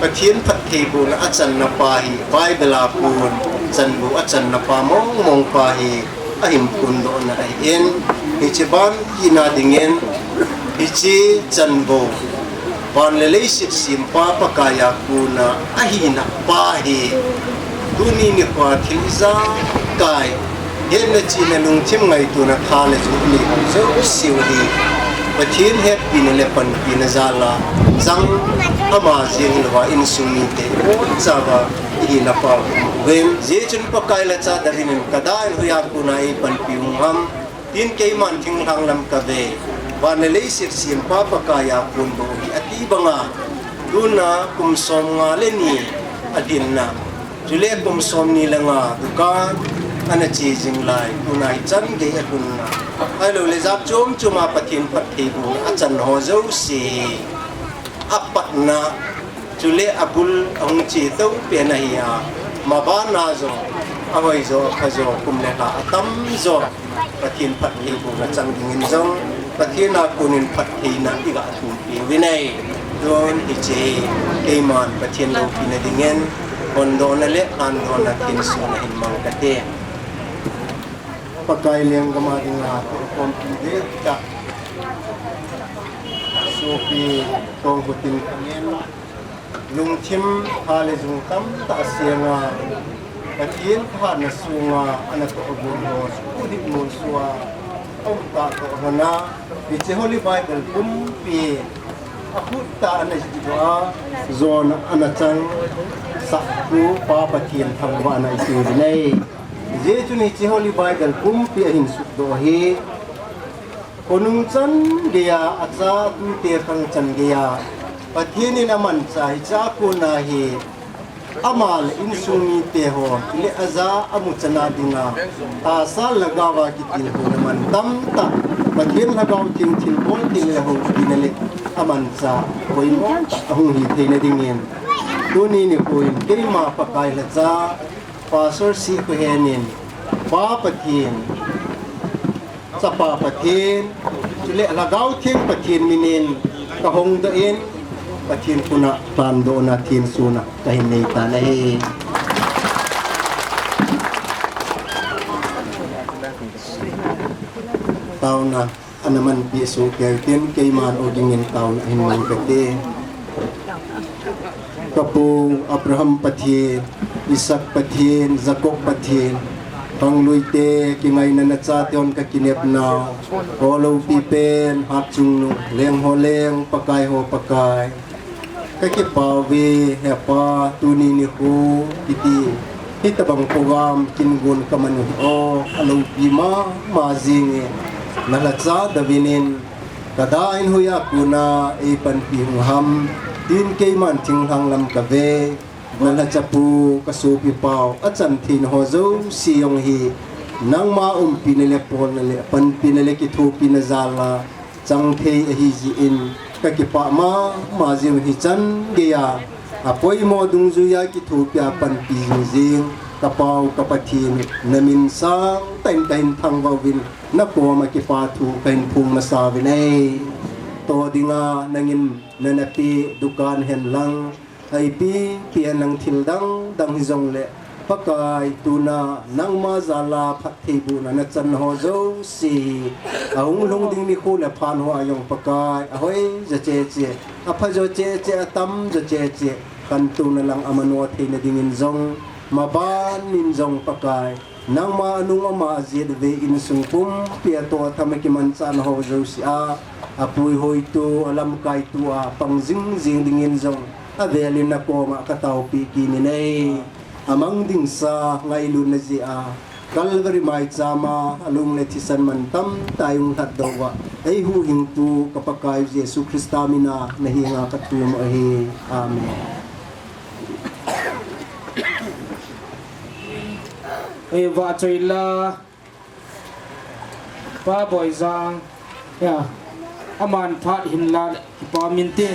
Pathen phattheibohna achanna pa hi, Bible a kon chanbou achanna pa mong mong pa hi, ahin phondohna ahi in, hiche ban kina dingin, hiche chanbou, van le leiset sempa Pakaiya kona ahina pa hi, tuni nikhoa thil ijakai, hetna chihna lungthim ngaitona tha le jung inei jouseu hi, Pathen hetpina le panpina jala chang, ama jeng louva insung mite ibocha uva ihina pa uvin. Hijeh chun Pakai lhacha David in, kadei in hoiya kona eipanpi u ham, tin keiman thinglhang lam kave, van le leiset sempa Pakaiya kon bou ahi, ati banga, tuna kum somnga le ni alhinna, chule kum somni le nga dukan ana che jing lai, tuna hichan gei alhunna, ahiloule jat chom choma Pathen phattheibohna achan ho jouse hi, apatna, chule abul ahung che tou pen ahi a, mabana jong ahoijo, aphajo, kum le lha atamjo Pathen phattheibohna chang dingin jong, Pathen a konin phattheina iga thumpi uvin ahi. Tun hiche hi keiman Pathen loupina dingin phondohna le lhandohna thensona hin mang kate. Pakai lenggam a dinga tohkhompi ding tah, Sopi Tongkhu Tinthang in, lungthim pha le jung tamtah asenga, Pathen phatna sunga ana tohgon ho, suhdip molso a aum tah toh lhona, hiche Holy Bible pumpi akhuh tah ana jihdoh a, jona ana changsah pu Pa Pathen thangvahna iti uvin ahi. Hijeh chun hiche Holy Bible pumpi ahin suhdoh hi, khonung chan geiya, acha tute khang chan geiya, Pathen in amanchah hichea kona hi, ama le insung mite ho, le aja amu chana dinga, tahsa lhagaova kitilkhouna man tamtah, Pathen Lhagao Theng thilbol thil le houpina le amanchah poimo tah ahung hi theina dingin, tuni nikho in keima Pakai lhacha Pastor C. Khohen in, Pa Pathen, Chapa Pathen, chule Lhagao Theng Pathen minin kahongdoh in, Pathen khut a pandohna thensona kahin nei tan ahi. Taona ana manpeh soh kei utin, keiman ogin in taona hin mang kate. Kapu Abraham Pathen, Isaac Pathen, Jacob Pathen, khangluite, kingaina nachate hon kakinepnau, ho loupi pen, hatchungnung, leng ho leng, Pakai ho Pakai. Kakipah uve, Hepa, tuni nikho, kiti, hitobang program, kin gon kaman u hi, o, aloupi mama jing e, nalhacha David in, Kada in hoiya kona eipanpi hung ham, tin keiman thinglhang lam kave, nalhachapu kasopipau, achan theina ho jouse jong hi, nangma umpina le polna le panpina le kithopina jal a chang thei ahi jeh in, kakipah mama jing u hichan geiya, apoimo dungjuiya kithopi a panpi jing jing, kapau ka Pathen, namin sangtah in kahin thangvah uvin, nakoma kipathu kahin phong masa uvin ahi. To dinga nangin nana peh dukan hen lang, ipi ipi hen lang thil dang dang hijongle, Pakai tuna nangma jal a phattheibohna nachan ho jouse hi, ahung lhung ding nikho le phat ho a jong Pakai, ahoi jo cheche, apha jo cheche, atam jo cheche, khantouna lang amano theina dingin jong, maban in jong Pakai, nangma anung ama ajet uve, insung pumpi a toh atham a kimanchahna ho jouse a, apuihoitu, alamkaitu a pang jingjing dingin jong, avel in nakoma kataopeh kit in ahi. Amang dingsa ngailutna jeh a, Calvary maicham a alung le thisan man tamtah eihung lhatdoh uva, eihuhhingpu ka Pakaiu Jesu Christa min a nahenga kathum u ahi. Amen. Ei vahchoi la, Pa Boijang, ya, aman phat hinla, kipa minte.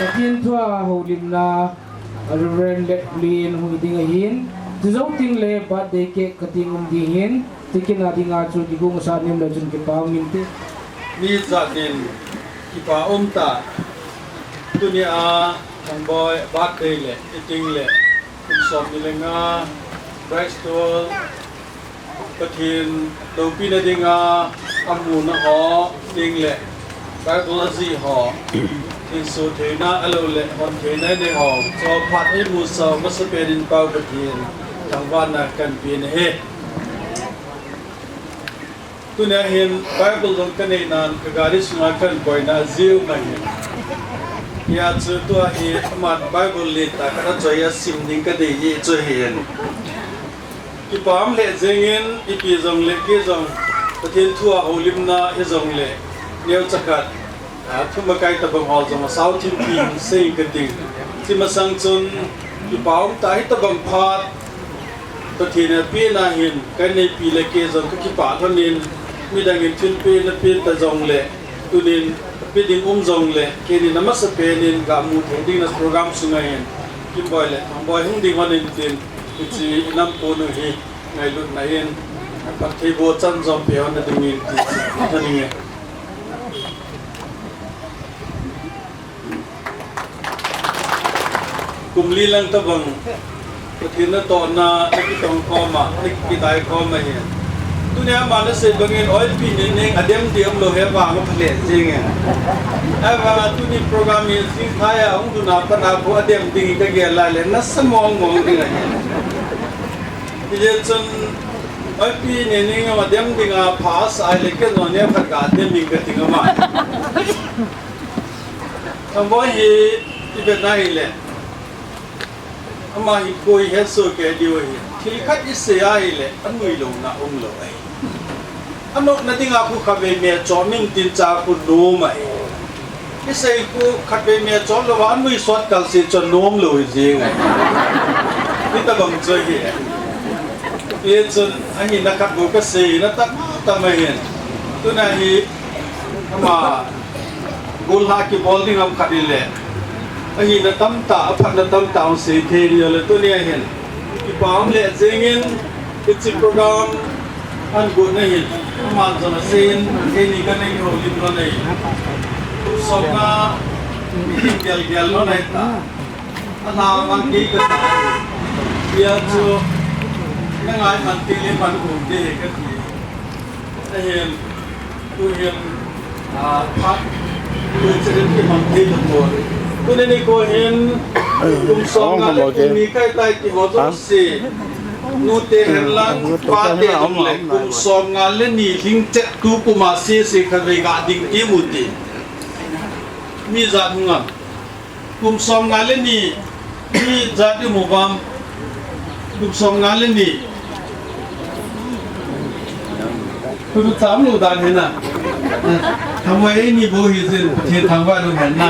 Pathen thua houlimna, Reverend Let Lin hung ding ahin, tijou tengle birthday cake cutting um ding ahin, ticket na dinga chu kigong sa nem le chun kipa um inte. Mi jat in kipa um tah. Tunia Thangboi birthday le, i tengle, kum som ni le nga, Christ Pathen loupina dinga amuna ho, tengle, Bible ajih ho, thinso theina ahilou le, hon theina nei ho, chophat eimusah u masapen in Pa Pathen thangvahna kahin pe ahi. Tunia hin Bible jong kanei nan ka gari sunga kahin koina ajeh um ahi. Hijeh chun tua hi aman Bible lentah khat achoi a sim ding kadei chu ahin. Kipa um lheh jengin, ipi jongle kei jong Pathen thua houlimna hijongle, neocha khat, a, thumakai tabang ho jong asao thim pi sei kating. Hiche masang chun kipa um tah, hitabang phat Pathen in apena hin kaneipi le kei jong kakipah lhonin, midang in thilpeh napen ta jongle, tunin pe ding um jongle, keinin amasapen in gamu thei ding na program sunga hin Kimboi le Thangboi hung ding lhonin tin, hiche inam punu hi ngailutna in, phattheiboh chan jong pe lhon nadingin ti, lhonin e. Kum li lang tabang, Pathen natohna, nakitong khom a, nakidai khom ahi. Tunia ama nasei bangin oilpi neinei adem ding umlou hi vang aphalheh jenge. Ahivanga tuni program hi jingkah a hung lhun a pat a khu adem ding hi kagel a le nasa mong mong ding ahi. Hijeh chun oilpi neinei adem ding apha asah a le kei jong neokhat ga dem ding kating ama. Thangboi hi ivet na hile, ama hi koi hesoh kei diu ahi. Thil khat isei a hile, anuilouna umlou ahi. Anopna dinga khu khatvei meh chom in tin cha khu nom ahi. Isei khu khatvei meh chom louva, anui sot kalse chu anomlou hi jeng ahi. Hitabang chu ahi. Hichun ahina khat bou kasei na tam tam ahin. Tuna hi ama Golhah kibol ding ham khat in le. Ahina tamtah, aphatna tamtah hung sei thei ding le tunia hin. Kipa um lheh jengin, hiche program ahin gotna hin. Aman jong aseiyin, keini kanei houlim lhon ahi. Kum somnga, mi hin gel gel lhon ahi ta. Alha vang kei kata. Hijeh chun, nangai man teng le man um ding ahi kati. Ahin, tuhin, ah, phat, tu cheren kimang thei tapon. Tuni nikho hin, kum somnga le kum ni kai tai ti ho jouse. Nute hen lang, pate hen le, kum somnga le ni lhing chet tu kum a sese khatvei ga ding ti mu ti. Mi jat hung am. Kum somnga le ni, mi jat imu uvam, kum somnga le ni. Tutu cham lu dan hina. Thamoi ni bou hi jin, Pathen thangvah lou hen na.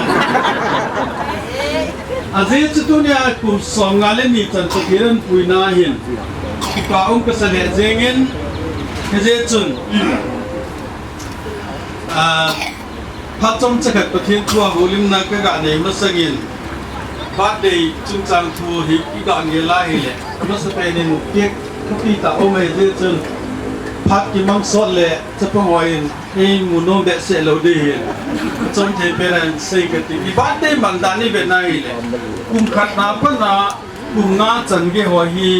Ajeh chu tunia kum somnga le ni chan Pathen ahin puina hin. Kipa um kasa lheh jengin, hijeh chun. Ah, Phat chomcha khat Pathen thua houlimna kaga nei masangin, birthday chungchang thu hi iga ngel a hile, amasapen in cake thupi tah um ahi jeh chun, Phat kimang sot le chapang hoi in, ei mu nom behseh lou ding ahi. Chom thei pen in sei kati. I birthday man dan i vet na hile, kum khat na pat na kum nga chan gei ho hi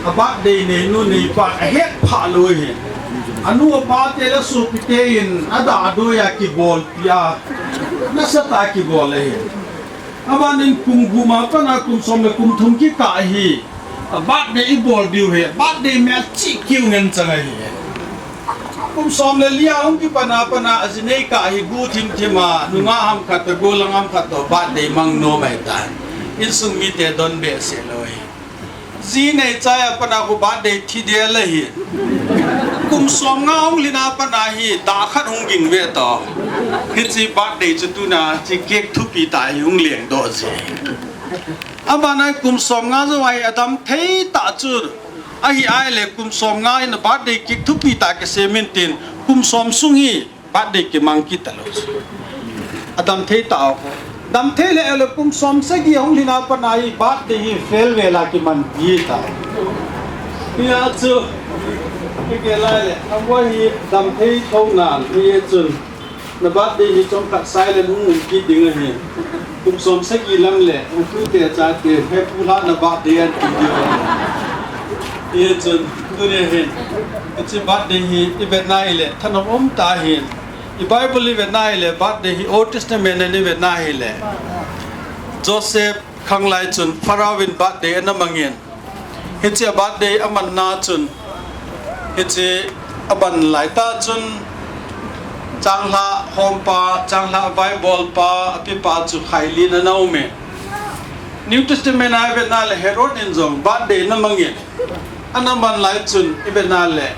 a birthday neinu neipa a het pha lou ahi. Anu apa te le sopi te in a da doi a kibolpi a, nasatah a kibol ahi. Aban in kum gup a pat na kum som le kum thum kikah hi a birthday i bol diu ahi. Birthday mel chih kiu ngen chang ahi. Kum som le li a hung kipan a pat na a ji nei kah hi gu thim thim a, nungah ham khat toh gollhang ham khat toh birthday mang nom ahi tan. Insung mite don behseh lou ahi. Ji nei chai a pat na khu birthday thi del ahi. Kum som nga hung lhin a pat na hi da khat hung ging ve toh. Hiche birthday chu tuna hiche cake thupi tah hi hung leng doh ji. Aban a kum som nga jou a hi a dam thei tah chu ahi a, ahile kum som nga in a birthday cake thupi tah kisem in tin, kum som sung hi birthday kimang kit talou. A dam thei tah o. Dam thei le, le kum som sagi hung lhin a pat na hi birthday hi farewell a kiman ji ta. Hia chu, kei lai le, a mo hi dam thei thou nan, hia chun. Na birthday hi chomkhat silent hung um kit ding ahi. Kum som sagi lang le, hung tu te cha te, he pu la na birthday an ti ding ahi. Hia chun, tuni hin, hiche birthday hi i vet na hile, thanom um tah ahi. I Bible i vet na hile, birthday hi Old Testament a i vet na hile, Joseph khanglai chun Pharaoh in birthday ana mang in, hiche a birthday a man na chun, hiche a ban lai tah chun, changlhah hompa, changlhah vaibolpa, a pipa chu Khailin ana um e. New Testament a i vet na le Herod in jong birthday ana mang in, ana man lai chun i vet na le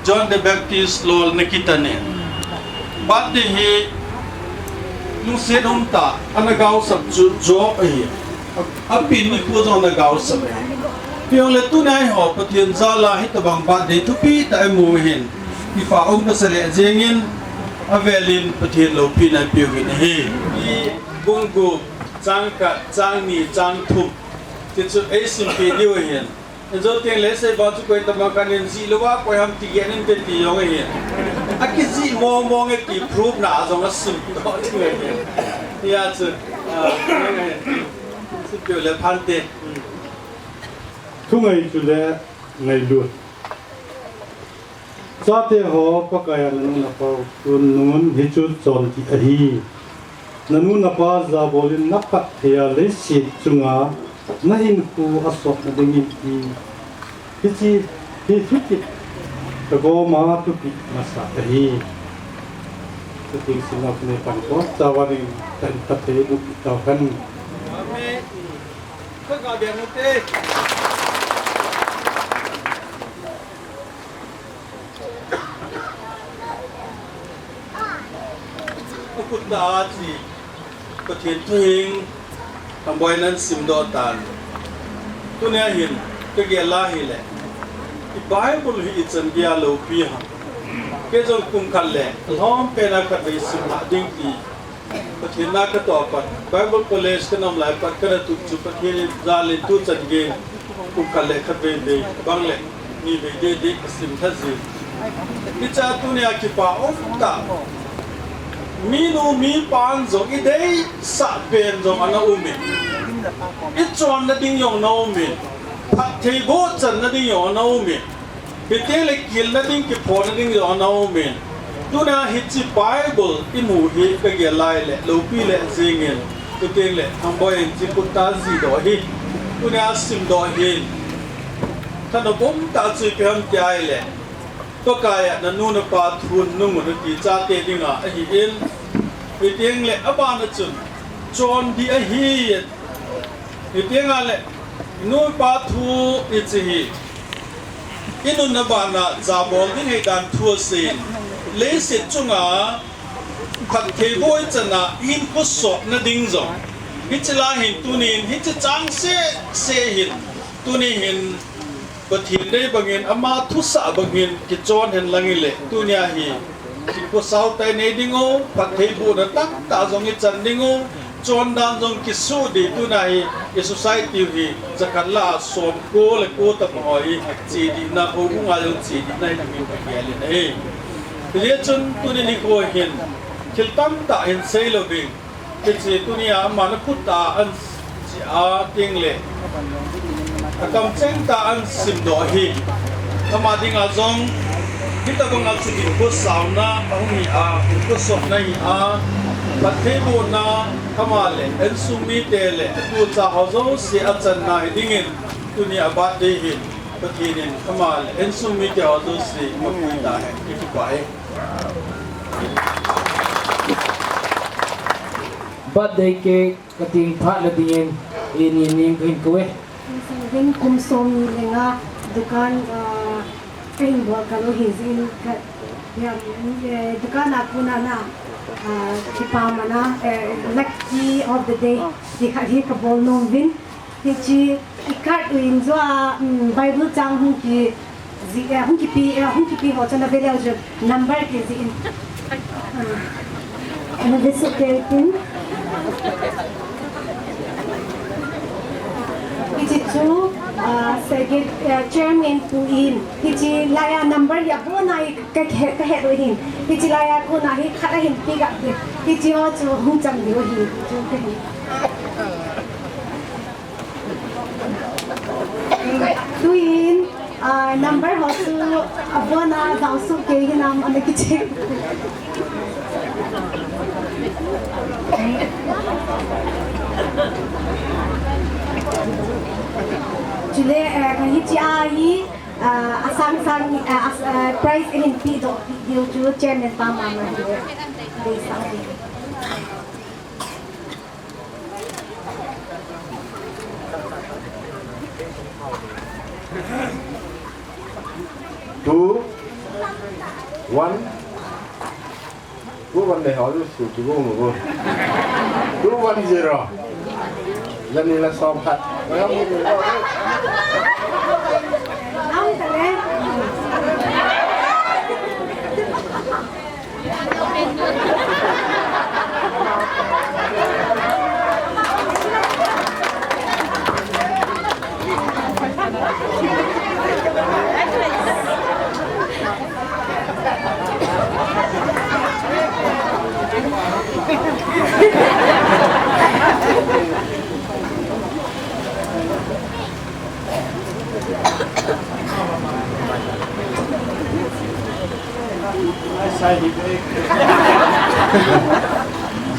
John the Baptist lol na kitan e. Birthday hi lungset um tah, ana gaosap chu Job ahi. A, a pin nikho jong ana gaosap e. Hijongle tuni a eiho Pathen jal a hitobang birthday thupi tah i mu hin, kipa um kasa lheh jeng in, avel in Pathen loupina i pe uvin ahi. Bung gup, chang khat, chang ni, chang thum. Ti chu ei simpeh diu ahin. Injo teng le sei ba chu koi tobang khat in jih lou a koi ham ti gen inte ti jong ahi. A kijih mong mong e ti proof na a jong a sim to ti ngai. Hia chu, ah, simpeh le phante. Thungai chu le ngailut. Chate ho, Pakai a nanu napa thunnun hichu chondih ahi. Nanu napa jabol in naphat thei a leiset chunga nahinkho asot nading in ti. Hiche, hi, hiche kagom a thupi masa ahi. Chuti simna nei pan ko, chawa ding tan ta thei bu ta kan. Amen. Ka ga bia mu te. Akut a chi Pathen thu hing, Thamboi nan simdoh tan. Tunia hin, ka gel a hile, i Bible hi i chan gei a loupi ham. Kei jong kum khat le, alhom pen a khatvei sim lha ding ti Pathen na ka toh a pat, Bible College ka nam lai pat, ka na tup chu Pathen in jal in tu chan gei, kum khat le khatvei vei, bang le ni vei dei dei ka sim lha jin. Hiche a tunia kipa um tah. Minu mipan jong i deisah pen jong ana um in. I chonna ding jong ana um in. Phattheiboh channa ding jong ana um in. Hiti le kilna ding, kiphona ding jong ana um in. Tunia hiche Bible i mu hi ka gel a hile, loupi le jing in. Hiti le, Thamboi in chi put ta jih doh hi. Tunia simdoh hin. Thanop um tah chu ipi ham ti a hile, Pakai a nanu napa thunnun u nati chate dinga ahi in. Hiti le, abana chun, chondih ahi. Hiti le, nu pa thu i chi hi. I nunna bana jabol ding ahi dan thu asei in. Leiset chunga phattheiboh i channa hinkho sotna ding jong. Hiche la hin tunin, hiche chang seh seh hin. Tuni hin Pathen dei bangin, ama thusah bangin, kichon hen lang ile. Tunia hi, hinkho sao tah i nei ding u, phattheibohna tamtah jong i chan ding u, Chondan jong kisuh ding tuna hi, i society hi, jakhat lah a som ko le ko tobang ho hi, chedihna, houbung a jong chedihna hi, min ka gel in ahi. Hijeh chun tuni nikho hin, thil tamtah hin sei louvin, hiche tunia ama na khut a an chi a teng le, akamcheng tah a an simdoh hi, ama dinga jong, hitobang a chu hinkho sauna ahung hi a, hinkho sotna hi a, phattheibohna, ama le insung mite le atucha ho jouse achanna hi dingin, tunia birthday hin, Pathen in ama le insung mite ho jouse mapui tahen, kakipah e. Birthday cake cutting phat na dingin, eini ning kahin kou e. Kum kum somni le nga dukan, ah, kahin bol kal u hi jeh in ka, ya, eh, dukan a kona na, ah, kipana, eh, lucky of the day ti khat hi kabol nom uvin. Hiche i card u in joh a, um, Bible chang hung ki, ji, eh, hung kipe, eh, hung kipe ho chu na ve leu chun number kijih in. Ah, na ve soh kei tin. Hiche chu, ah, secretary, eh, chairman pu in. Hiche laiya number hi abon a hi ka, ka, kahet u ahin. Hiche laiya kona hi khat ahin pe ga. Hiche ho chu hung cham diu ahi. Chu kahin. Tuin, ah, number ho chu abon a jao soh kei hinam ana kicheh. Chule, eh, ka hiche a hi, ah, asang sang, ah, as-, ah, prize ahin pedoh diu chu chairman pa mama hi. Deisah hi. Two, one. Two one le ho, two two go mo go. Two one zero. Lani la som khat. Ang tale.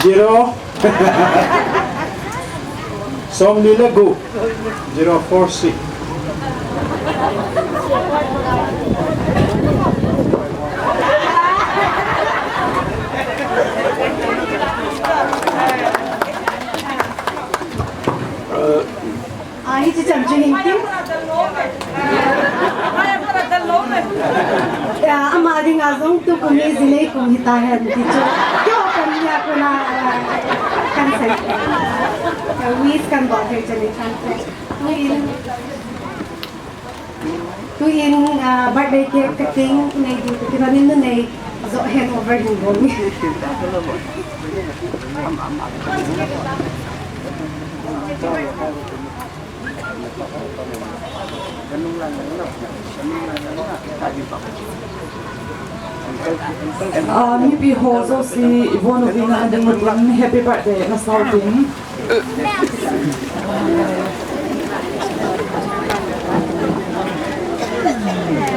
Zero. Somni le gup. Zero four six. Ah, hiche chan chu hin tin. Ah, ama dinga jong tukum hi jinei kum hita hen ti chu. Keiho kan nia kona, ah, kan sei. Ah, wish kan bol thei chan in kan sei. Tuin, tuin, ah, birthday cake cutting nei ding ti kibang in nei joh handover hin bol ni. Ah, mipi ho jouse, i von u vin a ding u tin, happy birthday na sau tin.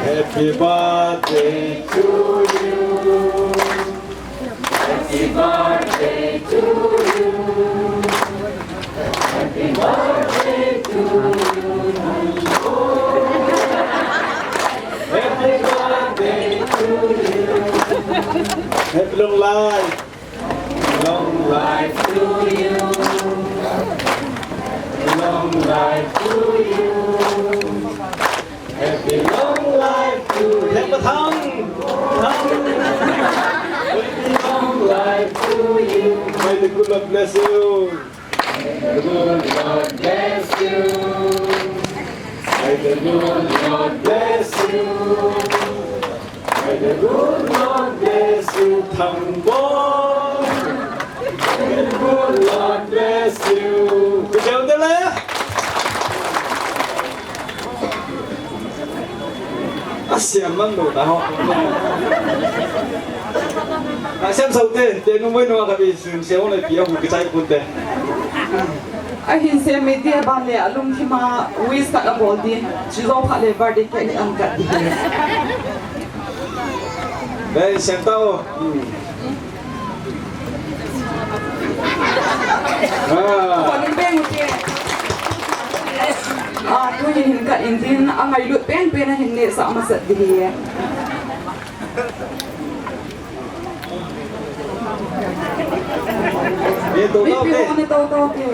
Happy birthday to you. Happy birthday to you. Happy birthday to you. Happy birthday to you. Happy long life. Long life to you. Long life to you. Happy long life to you. Thang, thang. Happy long life to you. May the good Lord bless you. May the good Lord bless you. May the good Lord bless you. May the good Lord bless you, Thangboi. May the good God bless you. Kujau de le. Asiam man lo ta ho. Asiam sau te, te nu mai nu ka bi sun se ho le pi a hu kichai kun te. Ahin se mi dia ban le alung thima wish khat abol di. Chi zo pha le birthday cake ni an kat di. Be sem tao. Ah. Kon in beng u te. Ah, tu hin hin kat in tin, angailut pen pen a hin neh sah masat di hi. Ye, to, to, to. Ni pi ho ni to, to, to.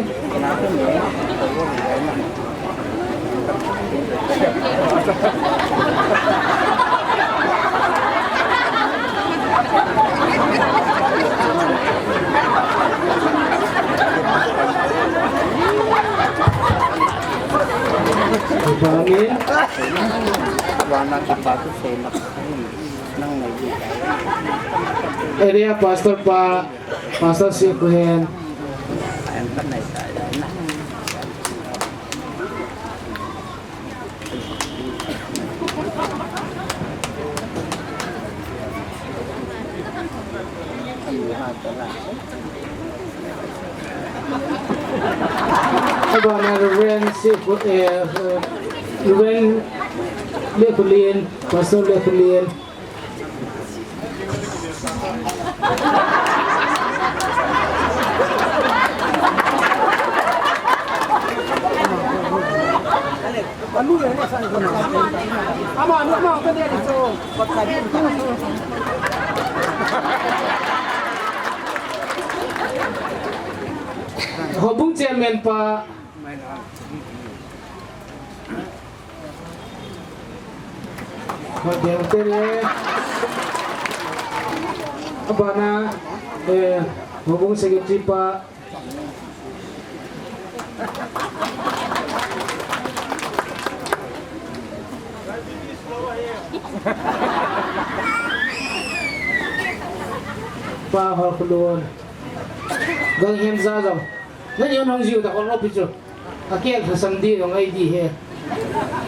Amen. Area Pastor pa, Pastor Sikuhen. Abana Reverend Siku, eh, eh, Reverend Lekulin, Pastor Lekulin. Houbung Chairman pa. Houbung te le. Abana, eh, Houbung Secretary pa. Pa Holkulun. Gang hem za jong. Nani hung jiu ta kol pi chu. Akel thasam di jong ai di he.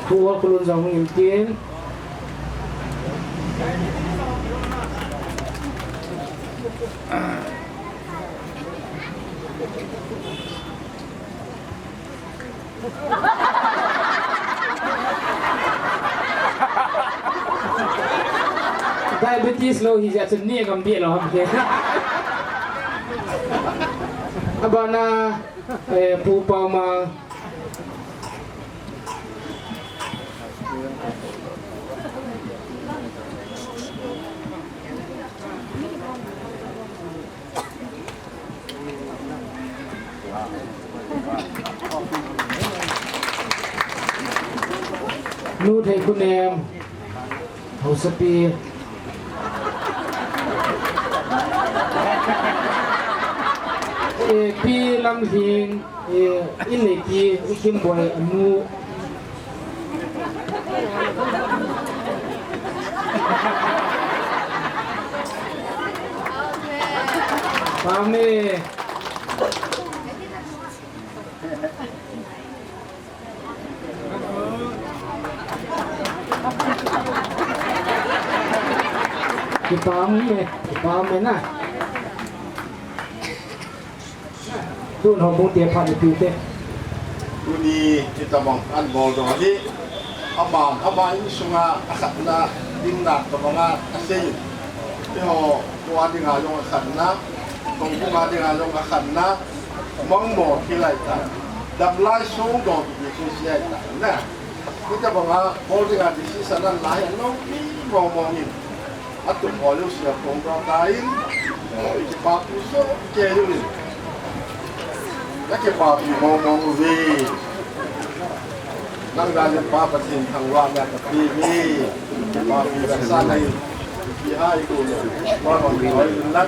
Pu Holkulun jong hung in tin. Diabetes lo hi ja chun ni gam bi lo ham ke. Abana, eh, Pu Pauma. Nu Thei Kunem, Hausapi. Eh, Pi Lamhing, eh, in nei Pi, i Kimboi, anu. Pame. Kipah ume, kipah ume na. Tun houbung te phat ni pi te. Tuni hitabang an bol doh hi. Ama, ama insunga akhatna ding na tabanga asei. Eiho, tua dinga jong akhatna. Houbunga dinga jong akhatna. Mangmo thilai ta. Damlai song doh ki ki si ai ta. Na. Hitabanga bol dinga decision an la hi alou pi mong mong in. Atu mo lu sia pong ta ta in. Kipapi soh kei uvin. Na kipapi mong mong uve. Nang dalin Pa Pathen thangvahna kape uve. Kipapi kasan ahi. Kihai ko. Pa Pathen thangvahna.